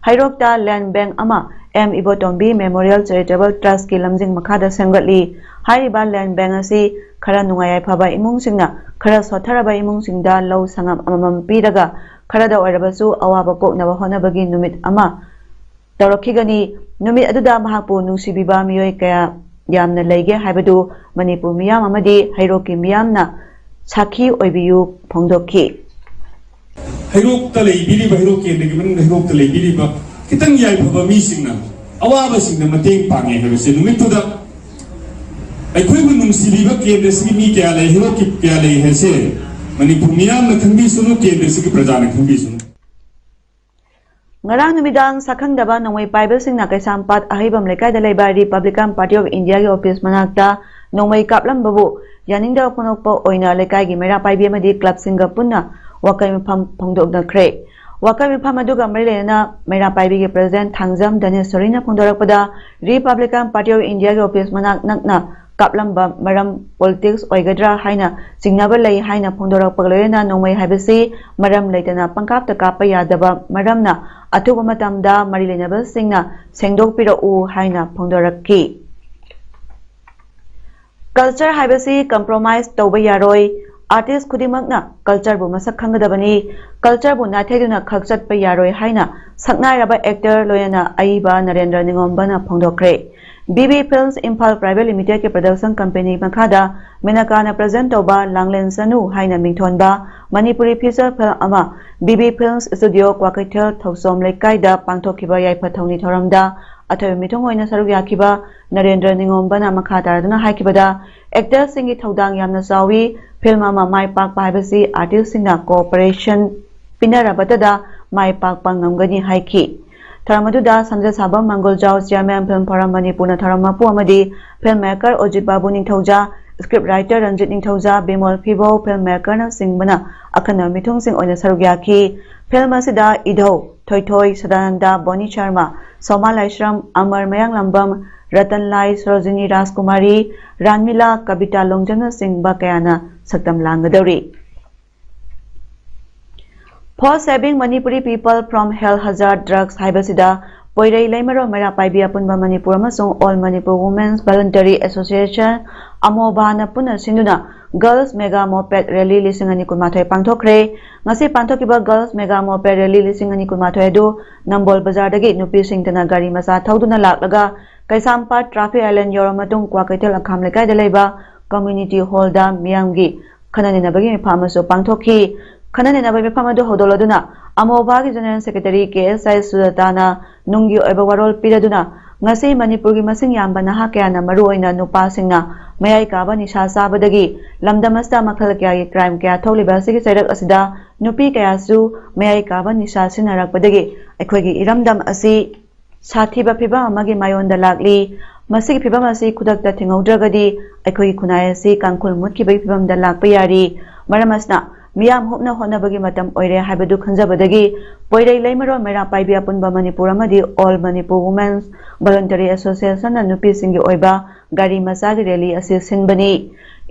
ꯍꯩꯔꯣꯛꯇ land bank ꯑꯃ M ꯏꯕꯣꯇꯣꯝꯕꯤ Memorial Charitable Trustꯀꯤ ꯂꯝꯖꯤꯡ ꯃꯈꯥꯗ ꯁꯦꯝꯒꯠꯂꯤ꯫ ꯍꯥꯏꯔꯤꯕ land bank ꯑꯁꯤ ꯈꯔ ꯅꯨꯡꯉꯥꯏ ꯌꯥꯏꯐꯕ ꯏꯃꯨꯡꯁꯤꯡꯅ ꯈꯔ ꯁꯣꯠꯊꯔꯕ ꯏꯃꯨꯡꯁꯤꯡꯗ ꯂꯧ ꯁꯪꯉꯝ ꯑꯃꯃꯝ ꯄꯤꯔꯒ ꯈꯔꯗ ꯑꯣꯏꯔꯕꯁꯨ ꯑꯋꯥꯕ ꯀꯣꯛꯅꯕ ꯍꯣꯠꯅꯕꯒꯤ ꯅꯨꯃꯤꯠ ꯑꯃ ꯇꯧꯔꯛꯈꯤꯒꯅꯤ꯫ ꯅꯨꯃꯤꯠ ꯑꯗꯨꯗ ꯃꯍꯥꯛꯄꯨ ꯅꯨꯡꯁꯤꯕꯤꯕ ꯃꯤꯑꯣꯏ ꯀꯌꯥ ꯌꯥꯝꯅ ꯂꯩꯒꯦ ꯍꯥꯏꯕꯗꯨ ꯃꯅꯤꯄꯨꯔ ꯃꯤꯌꯥꯝ ꯑꯃꯗꯤ ꯍꯩꯔꯣꯛꯀꯤ ꯃꯤꯌꯥꯝꯅ ꯁꯥꯈꯤ ꯑꯣꯏꯕꯤꯌꯨ ꯐꯣꯡꯗꯣꯛꯈꯤ꯫ ꯍꯩꯔꯣꯛꯇ ꯂꯩꯕꯤꯔꯤꯕ, ꯍꯩꯔꯣꯛ ꯀꯦꯟꯗ꯭ꯔꯒꯤ ꯃꯅꯨꯡꯗ ꯍꯩꯔꯣꯛꯇ ꯂꯩꯕꯤꯔꯤꯕ ꯈꯤꯇꯪ ꯌꯥꯏꯐꯕ ꯃꯤꯁꯤꯡꯅ ꯑꯋꯥꯕꯁꯤꯡꯗ ꯃꯇꯦꯡ ꯄꯥꯡꯉꯦ ꯍꯥꯏꯕꯁꯦ ꯅꯨꯃꯤꯠꯇꯨꯗ ꯑꯩꯈꯣꯏꯕꯨ ꯅꯨꯡꯁꯤꯕꯤꯕ ꯀꯦꯟꯗ꯭ꯔꯁꯤꯒꯤ ꯃꯤ ꯀꯌꯥ ꯂꯩ, ꯍꯩꯔꯣꯛꯀꯤ ꯀꯌꯥ ꯂꯩ ꯍꯥꯏꯁꯦ ꯃꯅꯤꯄꯨꯔ ꯃꯤꯌꯥꯝꯅ ꯈꯪꯕꯤꯁꯅꯨ, ꯀꯦꯟꯗ꯭ꯔꯁꯤꯒꯤ ꯄ꯭ꯔꯖꯥꯅ ꯈꯪꯕꯤꯁꯅꯨ꯫ ꯉꯔꯥꯡ ꯅꯨꯃꯤꯗꯥꯡ ꯁꯛꯈꯪꯗꯕ ꯅꯣꯡꯃꯩ ꯄꯥꯏꯕꯁꯤꯡꯅ ꯀꯩꯁꯥꯝꯄꯥꯠ ꯑꯍꯩꯕꯝ ꯂꯩꯀꯥꯏꯗ ꯂꯩꯕ Republican Party of Indiaꯒꯤ office ꯃꯅꯥꯛꯇ ꯅꯣꯡꯃꯩ ꯀꯥꯞꯂꯝꯕꯕꯨ ꯌꯥꯅꯤꯡꯗꯕ ꯐꯣꯡꯗꯣꯛꯄ ꯑꯣꯏꯅ ꯂꯩꯀꯥꯏꯒꯤ ꯃꯩꯔꯥ ꯄꯥꯏꯕꯤ ꯑꯃꯗꯤ clubꯁꯤꯡꯒ ꯄꯨꯟꯅ ꯋꯥꯀꯩ ꯃꯐꯝ ꯐꯣꯡꯗꯣꯛꯅꯈ꯭ꯔꯦ꯫ ꯋꯥꯀꯩ ꯃꯐꯝ ꯑꯗꯨꯒ ꯃꯔꯤ ꯂꯩꯅꯅ ꯃꯩꯔꯥ ꯄꯥꯏꯕꯤꯒꯤ president Thangjam ꯙꯅꯦꯁ꯭ꯋꯔꯤꯅ ꯐꯣꯡꯗꯣꯔꯛꯄꯗ, Republican Party of Indiaꯒꯤ office ꯃꯅꯥꯛ ꯅꯛꯅ ꯀꯥꯞꯂꯝꯕ ꯃꯔꯝ politics ꯑꯣꯏꯒꯗ꯭ꯔꯥ ꯍꯥꯏꯅ ꯆꯤꯡꯅꯕ ꯂꯩ ꯍꯥꯏꯅ ꯐꯣꯡꯗꯣꯔꯛꯄꯒ ꯂꯣꯏꯅꯅ ꯅꯣꯡꯃꯩ ꯍꯥꯏꯕꯁꯤ ꯃꯔꯝ ꯂꯩꯇꯅ ꯄꯪꯀꯥꯞꯇ ꯀꯥꯞꯄ ꯌꯥꯗꯕ ꯃꯔꯝꯅ ꯑꯊꯨꯕ ꯃꯇꯝꯗ ꯃꯔꯤ ꯂꯩꯅꯕꯁꯤꯡꯅ ꯁꯦꯡꯗꯣꯛꯄꯤꯔꯛꯎ ꯍꯥꯏꯅ ꯐꯣꯡꯗꯣꯔꯛꯈꯤ꯫ Culture ꯍꯥꯏꯕꯁꯤ compromise ꯇꯧꯕ ꯌꯥꯔꯣꯏ꯫ Artist ꯈꯨꯗꯤꯡꯃꯛꯅ cultureꯕꯨ ꯃꯁꯛ ꯈꯪꯒꯗꯕꯅꯤ꯫ Cultureꯕꯨ ꯅꯥꯊꯩꯗꯨꯅ ꯈꯛ ꯆꯠꯄ ꯌꯥꯔꯣꯏ ꯍꯥꯏꯅ ꯁꯛꯅꯥꯏꯔꯕ actor ꯂꯣꯏꯅꯅ ꯑꯏꯕ Narendra ꯅꯤꯉꯣꯝꯕꯅ ꯐꯣꯡꯗꯣꯛꯈ꯭ꯔꯦ꯫ B B Films Imphal Private Limitedꯀꯤ production company ꯃꯈꯥꯗ ꯃꯦꯅꯀꯥꯅ present ꯇꯧꯕ ꯂꯥꯡꯂꯦꯟ ꯆꯅꯨ ꯍꯥꯏꯅ ꯃꯤꯡꯊꯣꯟꯕ ꯃꯅꯤꯄꯨꯔꯤ feature film ꯑꯃ B B Films Studio Kwakeithel Thouchom ꯂꯩꯀꯥꯏꯗ ꯄꯥꯡꯊꯣꯛꯈꯤꯕ ꯌꯥꯏꯐ ꯊꯧꯅꯤ ꯊꯧꯔꯝꯗ ꯑꯊꯣꯏꯕ ꯃꯤꯊꯨꯡ ꯑꯣꯏꯅ ꯁꯔꯨꯛ ꯌꯥꯈꯤꯕ ꯅꯔꯦꯟꯗ꯭ꯔ ꯅꯤꯉꯣꯝꯕꯅ ꯃꯈꯥ ꯇꯥꯔꯗꯨꯅ ꯍꯥꯏꯈꯤꯕꯗ, actorꯁꯤꯡꯒꯤ ꯊꯧꯗꯥꯡ ꯌꯥꯝꯅ ꯆꯥꯎꯏ꯫ Film ꯑꯃ ꯃꯥꯏ ꯄꯥꯛꯄ ꯍꯥꯏꯕꯁꯤ artistꯁꯤꯡꯅ cooperation ꯄꯤꯅꯔꯕꯇꯗ ꯃꯥꯏ ꯄꯥꯛꯄ ꯉꯝꯒꯅꯤ ꯍꯥꯏꯈꯤ꯫ ꯊꯧꯔꯝ ꯑꯗꯨꯗ ꯁꯝꯖ ꯁꯥꯕꯝ ꯃꯪꯒꯣꯜꯖꯥꯎ, Chairman Film Forum ꯃꯅꯤꯄꯨꯔꯅ ꯊꯧꯔꯝ ꯃꯄꯨ ꯑꯃꯗꯤ film maker ꯑꯣꯖꯤꯠ ꯕꯥꯕꯨ ꯅꯤꯡꯊꯧꯖꯥ, script writer Ranjit ꯅꯤꯡꯊꯧꯖꯥ, Bimol ꯐꯤꯕꯧ, film makerꯅꯆꯤꯡꯕꯅ ꯑꯈꯟꯅꯕ ꯃꯤꯊꯨꯡꯁꯤꯡ ꯑꯣꯏꯅ ꯁꯔꯨꯛ ꯌꯥꯈꯤ꯫ Film ꯑꯁꯤꯗ ꯏꯙꯧ ꯊꯣꯏꯊꯣꯏ, ꯁꯗꯥꯅꯟꯗ, ꯕꯣꯅꯤ ꯁꯔꯃ, ꯁꯣꯃꯥ ꯂꯥꯏꯁ꯭ꯔꯝ, ꯑꯃꯔ ꯃꯌꯥꯡꯂꯥꯝꯕꯝ, ꯔꯇꯟ ꯂꯥꯏ, ꯁꯣꯔꯣꯖꯤꯅꯤ ꯔꯥꯖꯀꯨꯃꯥꯔꯤ, ꯔꯥꯟꯃꯤꯂꯥ, ꯀꯕꯤꯇꯥ ꯂꯣꯡꯖꯝꯅꯆꯤꯡꯕ ꯀꯌꯥꯅ ꯁꯛꯇꯝ ꯂꯥꯡꯒꯗꯧꯔꯤ꯫ For saving Manipuri people from hell hazard drugs ꯍꯥꯏꯕꯁꯤꯗ ꯄꯣꯏꯔꯩ, ꯂꯩꯃꯔꯣꯝ, ꯃꯩꯔꯥ ꯄꯥꯏꯕꯤ, ꯑꯄꯨꯟꯕ ꯃꯅꯤꯄꯨꯔ ꯑꯃꯁꯨꯡ All Manipur Women's Voluntary Association, ꯑꯃꯣꯕꯥꯅ ꯄꯨꯟꯅ ꯁꯤꯟꯗꯨꯅ Girls Mega Moped Rally ꯂꯤꯁꯤꯡ ꯑꯅꯤ ꯀꯨꯟꯃꯥꯊꯣꯏ ꯄꯥꯡꯊꯣꯛꯈ꯭ꯔꯦ꯫ ꯉꯁꯤ ꯄꯥꯡꯊꯣꯛꯈꯤꯕ Girls Mega Moped Rally ꯂꯤꯁꯤꯡ ꯑꯅꯤ ꯀꯨꯟꯃꯥꯊꯣꯏ ꯑꯗꯨ ꯅꯝꯕꯣꯜ ꯕꯖꯥꯔꯗꯒꯤ ꯅꯨꯄꯤꯁꯤꯡꯇꯅ ꯒꯥꯔꯤ ꯃꯆꯥ ꯊꯧꯗꯨꯅ ꯂꯥꯛꯂꯒ ꯀꯩꯁꯥꯝꯄꯥꯠ traffic island ꯌꯧꯔꯕ ꯃꯇꯨꯡ ꯀ꯭ꯋꯥꯀꯩꯊꯦꯜ ꯑꯈꯥꯝ ꯂꯩꯀꯥꯏꯗ ꯂꯩꯕ community hallꯗ ꯃꯤꯌꯥꯝꯒꯤ ꯈꯟꯅ ꯅꯩꯅꯕꯒꯤ ꯃꯤꯐꯝ ꯑꯃꯁꯨ ꯄꯥꯡꯊꯣꯛꯈꯤ꯫ ꯈꯟꯅ ꯅꯩꯅꯕꯒꯤ ꯃꯤꯐꯝ ꯑꯗꯨ ꯍꯧꯗꯣꯛꯂꯗꯨꯅ ꯑꯃꯣꯕꯥꯒꯤ General Secretary ꯀꯦ ꯑꯦꯁ ꯑꯥꯏ ꯁꯨꯖꯥꯇꯥꯅ ꯅꯨꯡꯒꯤ ꯑꯣꯏꯕ ꯋꯥꯔꯣꯜ ꯄꯤꯔꯗꯨꯅ ꯉꯁꯤ ꯃꯅꯤꯄꯨꯔꯒꯤ ꯃꯁꯤꯡ ꯌꯥꯝꯕ ꯅꯍꯥ ꯀꯌꯥꯅ, ꯃꯔꯨꯑꯣꯏꯅ ꯅꯨꯄꯥꯁꯤꯡꯅ ꯃꯌꯥꯏ ꯀꯥꯕ ꯅꯤꯁꯥ ꯆꯥꯕꯗꯒꯤ ꯂꯝꯗꯝ ꯑꯁꯤꯗ ꯃꯈꯜ ꯀꯌꯥꯒꯤ crime ꯀꯌꯥ ꯊꯣꯛꯂꯤꯕ ꯑꯁꯤꯒꯤ ꯆꯩꯔꯛ ꯑꯁꯤꯗ ꯅꯨꯄꯤ ꯀꯌꯥꯁꯨ ꯃꯌꯥꯏ ꯀꯥꯕ ꯅꯤꯁꯥ ꯁꯤꯖꯤꯟꯅꯔꯛꯄꯗꯒꯤ ꯑꯩꯈꯣꯏꯒꯤ ꯏꯔꯝꯗꯝ ꯑꯁꯤ ꯁꯥꯊꯤꯕ ꯐꯤꯚꯝ ꯑꯃꯒꯤ ꯃꯥꯌꯣꯟꯗ ꯂꯥꯛꯂꯤ꯫ ꯃꯁꯤꯒꯤ ꯐꯤꯚꯝ ꯑꯁꯤ ꯈꯨꯗꯛꯇ ꯊꯤꯡꯍꯧꯗ꯭ꯔꯒꯗꯤ ꯑꯩꯈꯣꯏꯒꯤ ꯈꯨꯟꯅꯥꯏ ꯑꯁꯤ ꯀꯥꯡꯈꯨꯜ ꯃꯨꯠꯈꯤꯕꯒꯤ ꯐꯤꯚꯝꯗ ꯂꯥꯛꯄ ꯌꯥꯔꯤ꯫ ꯃꯔꯝ ꯑꯁꯤꯅ ꯃꯤꯌꯥꯝ ꯍꯨꯞꯅ ꯍꯣꯠꯅꯕꯒꯤ ꯃꯇꯝ ꯑꯣꯏꯔꯦ ꯍꯥꯏꯕꯗꯨ ꯈꯟꯖꯕꯗꯒꯤ ꯄꯣꯏꯔꯩ ꯂꯩꯃꯔꯣꯟ ꯃꯩꯔꯥ ꯄꯥꯏꯕꯤ ꯑꯄꯨꯟꯕ ꯃꯅꯤꯄꯨꯔ ꯑꯃꯗꯤ All Manipur Women's Voluntary Associationꯅ ꯅꯨꯄꯤꯁꯤꯡꯒꯤ ꯑꯣꯏꯕ ꯒꯥꯔꯤ ꯃꯆꯥꯒꯤ ꯔꯦꯂꯤ ꯑꯁꯤ ꯁꯤꯟꯕꯅꯤ꯫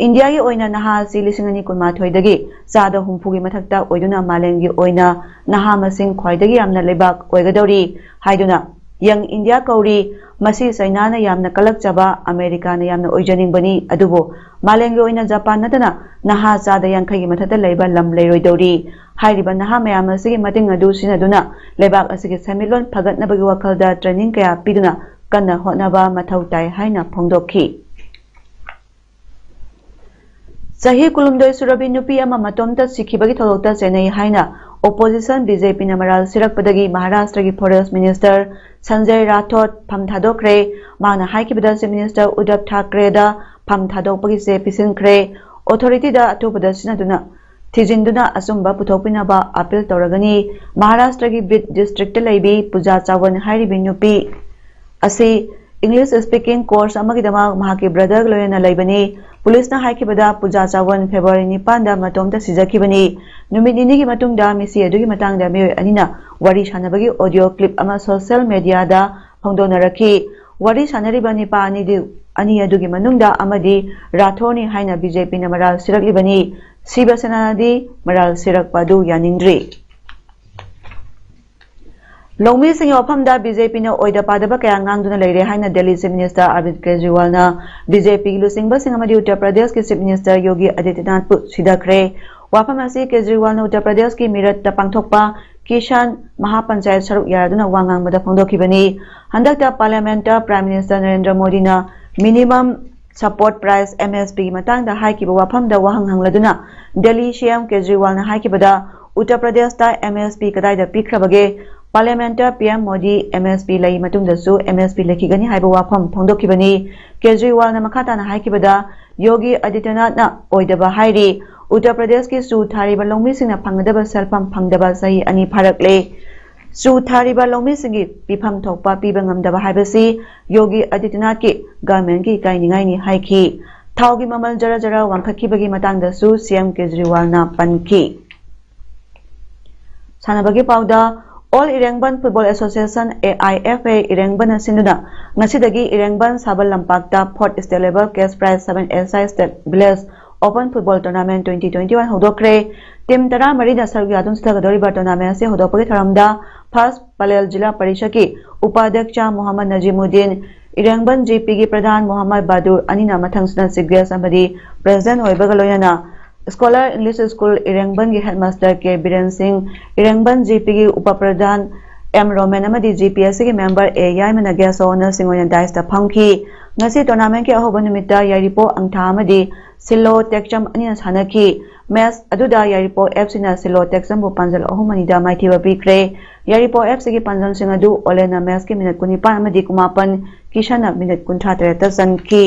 ꯏꯟꯗꯤꯌꯥꯒꯤ ꯑꯣꯏꯅ ꯅꯍꯥ ꯑꯁꯤ ꯂꯤꯁꯤꯡ ꯑꯅꯤ ꯀꯨꯟꯃꯥꯊꯣꯏꯗꯒꯤ ꯆꯥꯗ ꯍꯨꯝꯐꯨꯒꯤ ꯃꯊꯛꯇ ꯑꯣꯏꯗꯨꯅ ꯃꯥꯂꯦꯝꯒꯤ ꯑꯣꯏꯅ ꯅꯍꯥ ꯃꯁꯤꯡ ꯈ꯭ꯋꯥꯏꯗꯒꯤ ꯌꯥꯝꯅ ꯂꯩꯕꯥꯛ ꯑꯣꯏꯒꯗꯧꯔꯤ ꯍꯥꯏꯗꯨꯅ ꯌꯪ ꯏꯟꯗꯤꯌꯥ ꯀꯧꯔꯤ꯫ ꯃꯁꯤ ꯆꯩꯅꯥꯅ ꯌꯥꯝꯅ ꯀꯜꯂꯛꯆꯕ, ꯑꯃꯦꯔꯤꯀꯥꯅ ꯌꯥꯝꯅ ꯑꯣꯏꯖꯅꯤꯡꯕꯅꯤ꯫ ꯑꯗꯨꯕꯨ ꯃꯥꯂꯦꯝꯒꯤ ꯑꯣꯏꯅ ꯖꯄꯥꯟ ꯅꯠꯇꯅ ꯅꯍꯥ ꯆꯥꯗ ꯌꯥꯡꯈꯩꯒꯤ ꯃꯊꯛꯇ ꯂꯩꯕ ꯂꯝ ꯂꯩꯔꯣꯏꯗꯧꯔꯤ꯫ ꯍꯥꯏꯔꯤꯕ ꯅꯍꯥ ꯃꯌꯥꯝ ꯑꯁꯤꯒꯤ ꯃꯇꯦꯡ ꯑꯗꯨ ꯁꯤꯖꯤꯟꯅꯗꯨꯅ ꯂꯩꯕꯥꯛ ꯑꯁꯤꯒꯤ ꯁꯦꯟꯃꯤꯠꯂꯣꯟ ꯐꯒꯠꯅꯕꯒꯤ ꯋꯥꯈꯜꯗ training ꯀꯌꯥ ꯄꯤꯗꯨꯅ ꯀꯟꯅ ꯍꯣꯠꯅꯕ ꯃꯊꯧ ꯇꯥꯏ ꯍꯥꯏꯅ ꯐꯣꯡꯗꯣꯛꯈꯤ꯫ ꯆꯍꯤ ꯀꯨꯟꯍꯨꯝꯗꯣꯏ ꯁꯨꯔꯕꯤ ꯅꯨꯄꯤ ꯑꯃ ꯃꯇꯣꯝꯇ ꯁꯤꯈꯤꯕꯒꯤ ꯊꯧꯗꯣꯛꯇ ꯆꯦꯟꯅꯩ ꯍꯥꯏꯅ opposition BJPꯅ ꯃꯔꯥꯜ ꯁꯤꯔꯛꯄꯗꯒꯤ ꯃꯍꯥꯔꯥꯁꯇ꯭ꯔꯒꯤ Forest Minister ꯁꯟꯖꯌ ꯔꯥꯊꯣꯗ ꯐꯝ ꯊꯥꯗꯣꯛꯈ꯭ꯔꯦ꯫ ꯃꯥꯅ ꯍꯥꯏꯈꯤꯕꯗ Chief Minister ꯎꯗꯙꯕ ꯊꯥꯀ꯭ꯔꯦꯗ ꯐꯝ ꯊꯥꯗꯣꯛꯄꯒꯤ ꯆꯦ ꯄꯤꯁꯤꯟꯈ꯭ꯔꯦ꯫ Authorityꯗ ꯑꯊꯨꯕꯗ ꯁꯤꯖꯤꯟꯅꯗꯨꯅ ꯊꯤꯖꯤꯟꯗꯨꯅ ꯑꯆꯨꯝꯕ ꯄꯨꯊꯣꯛꯄꯤꯅꯕ appeal ꯇꯧꯔꯒꯅꯤ꯫ ꯃꯍꯥꯔꯥꯁꯇ꯭ꯔꯒꯤ ꯕꯤꯗ districtꯇ ꯂꯩꯕꯤ ꯄꯨꯖꯥ ꯆꯥꯋꯟ ꯍꯥꯏꯔꯤꯕꯤ ꯅꯨꯄꯤ ꯑꯁꯤ English speaking course ꯑꯃꯒꯤꯗꯃꯛ ꯃꯍꯥꯛꯀꯤ brotherꯒ ꯂꯣꯏꯅꯅ ꯂꯩꯕꯅꯤ꯫ ꯄꯨꯂꯤꯁꯅ ꯍꯥꯏꯈꯤꯕꯗ ꯄꯨꯖꯥ ꯆꯥꯋꯟ February ꯅꯤꯄꯥꯟꯗ ꯃꯇꯣꯝꯇ ꯁꯤꯖꯈꯤꯕꯅꯤ꯫ ꯅꯨꯃꯤꯠ ꯅꯤꯅꯤꯒꯤ ꯃꯇꯨꯡꯗ ꯃꯤꯁꯤ ꯑꯗꯨꯒꯤ ꯃꯇꯥꯡꯗ ꯃꯤꯑꯣꯏ ꯑꯅꯤꯅ ꯋꯥꯔꯤ ꯁꯥꯟꯅꯕꯒꯤ audio clip ꯑꯃ social mediaꯗ ꯐꯣꯡꯗꯣꯛꯅꯔꯛꯈꯤ꯫ ꯋꯥꯔꯤ ꯁꯥꯟꯅꯔꯤꯕ ꯅꯤꯄꯥ ꯑꯅꯤꯗꯤ, ꯑꯅꯤ ꯑꯗꯨꯒꯤ ꯃꯅꯨꯡꯗ ꯑꯃꯗꯤ ꯔꯥꯊꯣꯔꯅꯤ ꯍꯥꯏꯅ BJPꯅ ꯃꯔꯥꯜ ꯁꯤꯔꯛꯂꯤꯕꯅꯤ꯫ ꯁꯤꯕ ꯁꯦꯅꯥꯅꯗꯤ ꯃꯔꯥꯜ ꯁꯤꯔꯛꯄ ꯑꯗꯨ ꯌꯥꯅꯤꯡꯗ꯭ꯔꯤ꯫ ꯂꯧꯃꯤꯁꯤꯡꯒꯤ ꯋꯥꯐꯝꯗ BJPꯅ ꯑꯣꯏꯗ ꯄꯥꯗꯕ ꯀꯌꯥ ꯉꯥꯡꯗꯨꯅ ꯂꯩꯔꯦ ꯍꯥꯏꯅ ꯗꯦꯜꯂꯤ Chief Minister ꯑꯔꯕꯤꯟꯗ ꯀꯦꯖꯔꯤꯋꯥꯜꯅ BJPꯒꯤ ꯂꯨꯆꯤꯡꯕꯁꯤꯡ ꯑꯃꯗꯤ ꯎꯠꯇꯔ ꯄ꯭ꯔꯗꯦꯁꯀꯤ Chief Minister ꯌꯣꯒꯤ ꯑꯗꯤꯇ꯭ꯌꯅꯥꯊꯄꯨ ꯁꯤꯙꯈ꯭ꯔꯦ꯫ ꯋꯥꯐꯝ ꯑꯁꯤ ꯀꯦꯖꯔꯤꯋꯥꯜꯅ ꯎꯠꯇꯔ ꯄ꯭ꯔꯗꯦꯁꯀꯤ ꯃꯤꯔꯠꯇ ꯄꯥꯡꯊꯣꯛꯄ ꯀꯤꯁꯥꯟ ꯃꯍꯥꯄꯟꯆꯥꯌꯠ ꯁꯔꯨꯛ ꯌꯥꯗꯨꯅ ꯋꯥ ꯉꯥꯡꯕꯗ ꯐꯣꯡꯗꯣꯛꯈꯤꯕꯅꯤ꯫ ꯍꯟꯗꯛꯇ Parliamentꯇ Prime Minister ꯅꯔꯦꯟꯗ꯭ꯔ ꯃꯣꯗꯤꯅ minimum support price, MSPꯒꯤ ꯃꯇꯥꯡꯗ ꯍꯥꯏꯈꯤꯕ ꯋꯥꯐꯝꯗ ꯋꯥꯍꯪ ꯍꯪꯂꯗꯨꯅ ꯗꯦꯜꯂꯤ CM ꯀꯦꯖꯔꯤꯋꯥꯜꯅ ꯍꯥꯏꯈꯤꯕꯗ, ꯎꯠꯇꯔ ꯄ꯭ꯔꯗꯦꯁꯇ MSP ꯀꯗꯥꯏꯗ ꯄꯤꯈ꯭ꯔꯕꯒꯦ? Parliamentꯇ PM ꯃꯣꯗꯤ MSP ꯂꯩ ꯃꯇꯨꯡꯗꯁꯨ MSP ꯂꯩꯈꯤꯒꯅꯤ ꯍꯥꯏꯕ ꯋꯥꯐꯝ ꯐꯣꯡꯗꯣꯛꯈꯤꯕꯅꯤ꯫ ꯀꯦꯖꯔꯤꯋꯥꯜꯅ ꯃꯈꯥ ꯇꯥꯅ ꯍꯥꯏꯈꯤꯕꯗ, ꯌꯣꯒꯤ ꯑꯗꯤꯇ꯭ꯌꯅꯥꯊꯅ ꯑꯣꯏꯗꯕ ꯍꯥꯏꯔꯤ꯫ ꯎꯠꯇꯔ ꯄ꯭ꯔꯗꯦꯁꯀꯤ ꯆꯨ ꯊꯥꯔꯤꯕ ꯂꯧꯃꯤꯁꯤꯡꯅ ꯐꯪꯒꯗꯕ ꯁꯦꯜꯐꯝ ꯐꯪꯗꯕ ꯆꯍꯤ ꯑꯅꯤ ꯐꯥꯔꯛꯂꯦ꯫ ꯆꯨ ꯊꯥꯔꯤꯕ ꯂꯧꯃꯤꯁꯤꯡꯒꯤ ꯄꯤꯐꯝ ꯊꯣꯛꯄ ꯄꯤꯕ ꯉꯝꯗꯕ ꯍꯥꯏꯕꯁꯤ ꯌꯣꯒꯤ ꯑꯗꯤꯇ꯭ꯌꯅꯥꯊꯀꯤ ꯒꯚꯔꯟꯃꯦꯟꯠꯀꯤ ꯏꯀꯥꯏꯅꯤꯡꯉꯥꯏꯅꯤ ꯍꯥꯏꯈꯤ꯫ ꯊꯥꯎꯒꯤ ꯃꯃꯜ ꯖꯔ ꯖꯔ ꯋꯥꯡꯈꯠꯈꯤꯕꯒꯤ ꯃꯇꯥꯡꯗꯁꯨ ꯁꯤ ꯑꯦꯝ ꯀꯦꯖꯔꯤꯋꯥꯜꯅ ꯄꯟꯈꯤ꯫ ꯁꯥꯟꯅꯕꯒꯤ ꯄꯥꯎꯗ, All Irangband Football Association, A I F A, ꯏꯔꯦꯡꯕꯟꯅ ꯁꯤꯟꯗꯨꯅ ꯉꯁꯤꯗꯒꯤ ꯏꯔꯦꯡꯕꯟ ꯁꯥꯕꯜ ꯂꯝꯄꯥꯛꯇ fourth State Level Cash Prize seven S I State Village Open Football Tournament twenty twenty-one ꯍꯧꯗꯣꯛꯈ꯭ꯔꯦ꯫ ꯇꯤꯝ ꯇꯔꯥꯃꯔꯤꯅ ꯁꯔꯨꯛ ꯌꯥꯗꯨꯅ ꯆꯠꯊꯒꯗꯧꯔꯤꯕ tournament ꯑꯁꯤ ꯍꯧꯗꯣꯛꯄꯒꯤ ꯊꯧꯔꯝꯗ First Palel ꯖꯤꯂꯥ ꯄꯔꯤꯁꯠꯀꯤ ꯎꯄꯥꯙ꯭ꯌꯛꯁ ꯃꯣꯍꯝꯃꯗ ꯅꯖꯤꯃꯨꯗꯗꯤꯟ, ꯏꯔꯦꯡꯕꯟ ꯖꯤ ꯄꯤꯒꯤ ꯄ꯭ꯔꯙꯥꯟ ꯃꯣꯍꯝꯃꯗ ꯕꯥꯗꯨꯔ ꯑꯅꯤꯅ ꯃꯊꯪꯁꯤꯠꯅ chief guest ꯑꯃꯗꯤ president ꯑꯣꯏꯕꯒ ꯂꯣꯏꯅꯅ Scholar English School ꯏꯔꯦꯡꯕꯟꯒꯤ headmaster ꯀꯦ ꯕꯤꯔꯦꯟ ꯁꯤꯡ, ꯏꯔꯦꯡꯕꯟ ꯖꯤ ꯄꯤꯒꯤ ꯎꯄ ꯄ꯭ꯔꯙꯥꯟ ꯑꯦꯝ ꯔꯣꯃꯦꯟ ꯑꯃꯗꯤ ꯖꯤ ꯄꯤ ꯑꯦꯁ ꯁꯤꯒꯤ member ꯑꯦ ꯌꯥꯏꯃꯅ guest of honourꯁꯤꯡ ꯑꯣꯏꯅ dais ꯇ ꯐꯝꯈꯤ꯫ ꯉꯁꯤ tournamentꯀꯤ ꯑꯍꯧꯕ ꯅꯨꯃꯤꯠꯇ ꯌꯥꯏꯔꯤꯄꯣꯛ ꯑꯪꯊꯥ ꯑꯃꯗꯤ ꯁꯤꯜꯂꯣ ꯇꯦꯛꯆꯝ ꯑꯅꯤꯅ ꯁꯥꯟꯅꯈꯤ꯫ Match ꯑꯗꯨꯗ ꯌꯥꯏꯔꯤꯄꯣꯛ F Cꯅ ꯁꯤꯜꯂꯣ ꯇꯦꯛꯆꯝꯕꯨ ꯄꯥꯟꯖꯜ ꯑꯍꯨꯝ ꯑꯅꯤꯗ ꯃꯥꯏꯊꯤꯕ ꯄꯤꯈ꯭ꯔꯦ꯫ ꯌꯥꯏꯔꯤꯄꯣꯛ F Cꯒꯤ ꯄꯥꯟꯖꯜꯁꯤꯡ ꯑꯗꯨ ꯑꯣꯂꯦꯟꯅ matchꯀꯤ minute ꯀꯨꯟꯅꯤꯄꯥꯟ ꯑꯃꯗꯤ ꯀꯨꯃꯥꯄꯟ, ꯀꯤꯁꯟꯅ minute ꯀꯨꯟꯊ꯭ꯔꯥ ꯇꯔꯦꯠꯇ ꯆꯟꯈꯤ꯫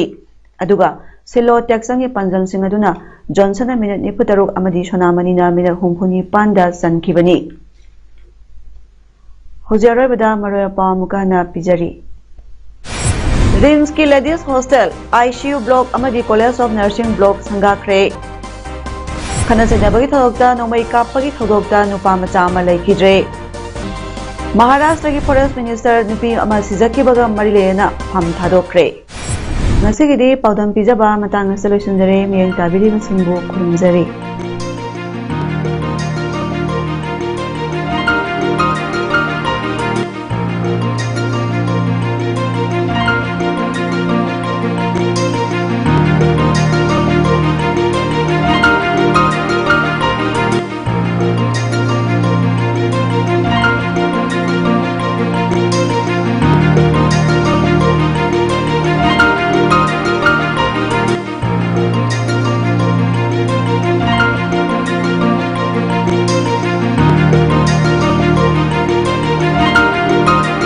ꯑꯗꯨꯒ ꯁꯤꯜꯂꯣ ꯇꯦꯛꯆꯝꯒꯤ ꯄꯥꯟꯖꯜꯁꯤꯡ ꯑꯗꯨꯅ ꯖꯣꯟꯁꯟꯅ minute ꯅꯤꯐꯨ ꯇꯔꯨꯛ ꯑꯃꯗꯤ ꯁꯣꯅꯥꯃꯅꯤꯅ minute ꯍꯨꯝꯐꯨ ꯅꯤꯄꯥꯟꯗ ꯆꯟꯈꯤꯕꯅꯤ꯫ ꯍꯧꯖꯤꯛ ꯑꯔꯣꯏꯕꯗ ꯃꯔꯨꯑꯣꯏꯕ ꯄꯥꯎ ꯑꯃꯨꯛꯀ ꯍꯟꯅ ꯄꯤꯖꯔꯤ꯫ RIMSꯀꯤ Ladies Hostel, I C U Block ꯑꯃꯗꯤ College of Nursing Block ꯁꯪꯒꯥꯈ꯭ꯔꯦ꯫ ꯈꯠꯅ ꯆꯩꯅꯕꯒꯤ ꯊꯧꯗꯣꯛꯇ ꯅꯣꯡꯃꯩ ꯀꯥꯞꯄꯒꯤ ꯊꯧꯗꯣꯛꯇ ꯅꯨꯄꯥ ꯃꯆꯥ ꯑꯃ ꯂꯩꯈꯤꯗ꯭ꯔꯦ꯫ ꯃꯍꯥꯔꯥꯁꯇ꯭ꯔꯒꯤ Forest Minister ꯅꯨꯄꯤ ꯑꯃ ꯁꯤꯖꯈꯤꯕꯒ ꯃꯔꯤ ꯂꯩꯅꯅ ꯐꯝ ꯊꯥꯗꯣꯛꯈ꯭ꯔꯦ꯫ ꯉꯁꯤꯒꯤꯗꯤ ꯄꯥꯎꯗꯝ ꯄꯤꯖꯕ ꯃꯇꯥꯡ ꯑꯁꯤꯗ ꯂꯣꯏꯁꯤꯟꯖꯔꯦ꯫ ꯃꯤꯠꯌꯦꯡ ꯇꯥꯕꯤꯔꯤꯕꯁꯤꯡꯕꯨ ꯈꯨꯔꯨꯝꯖꯔꯤ꯫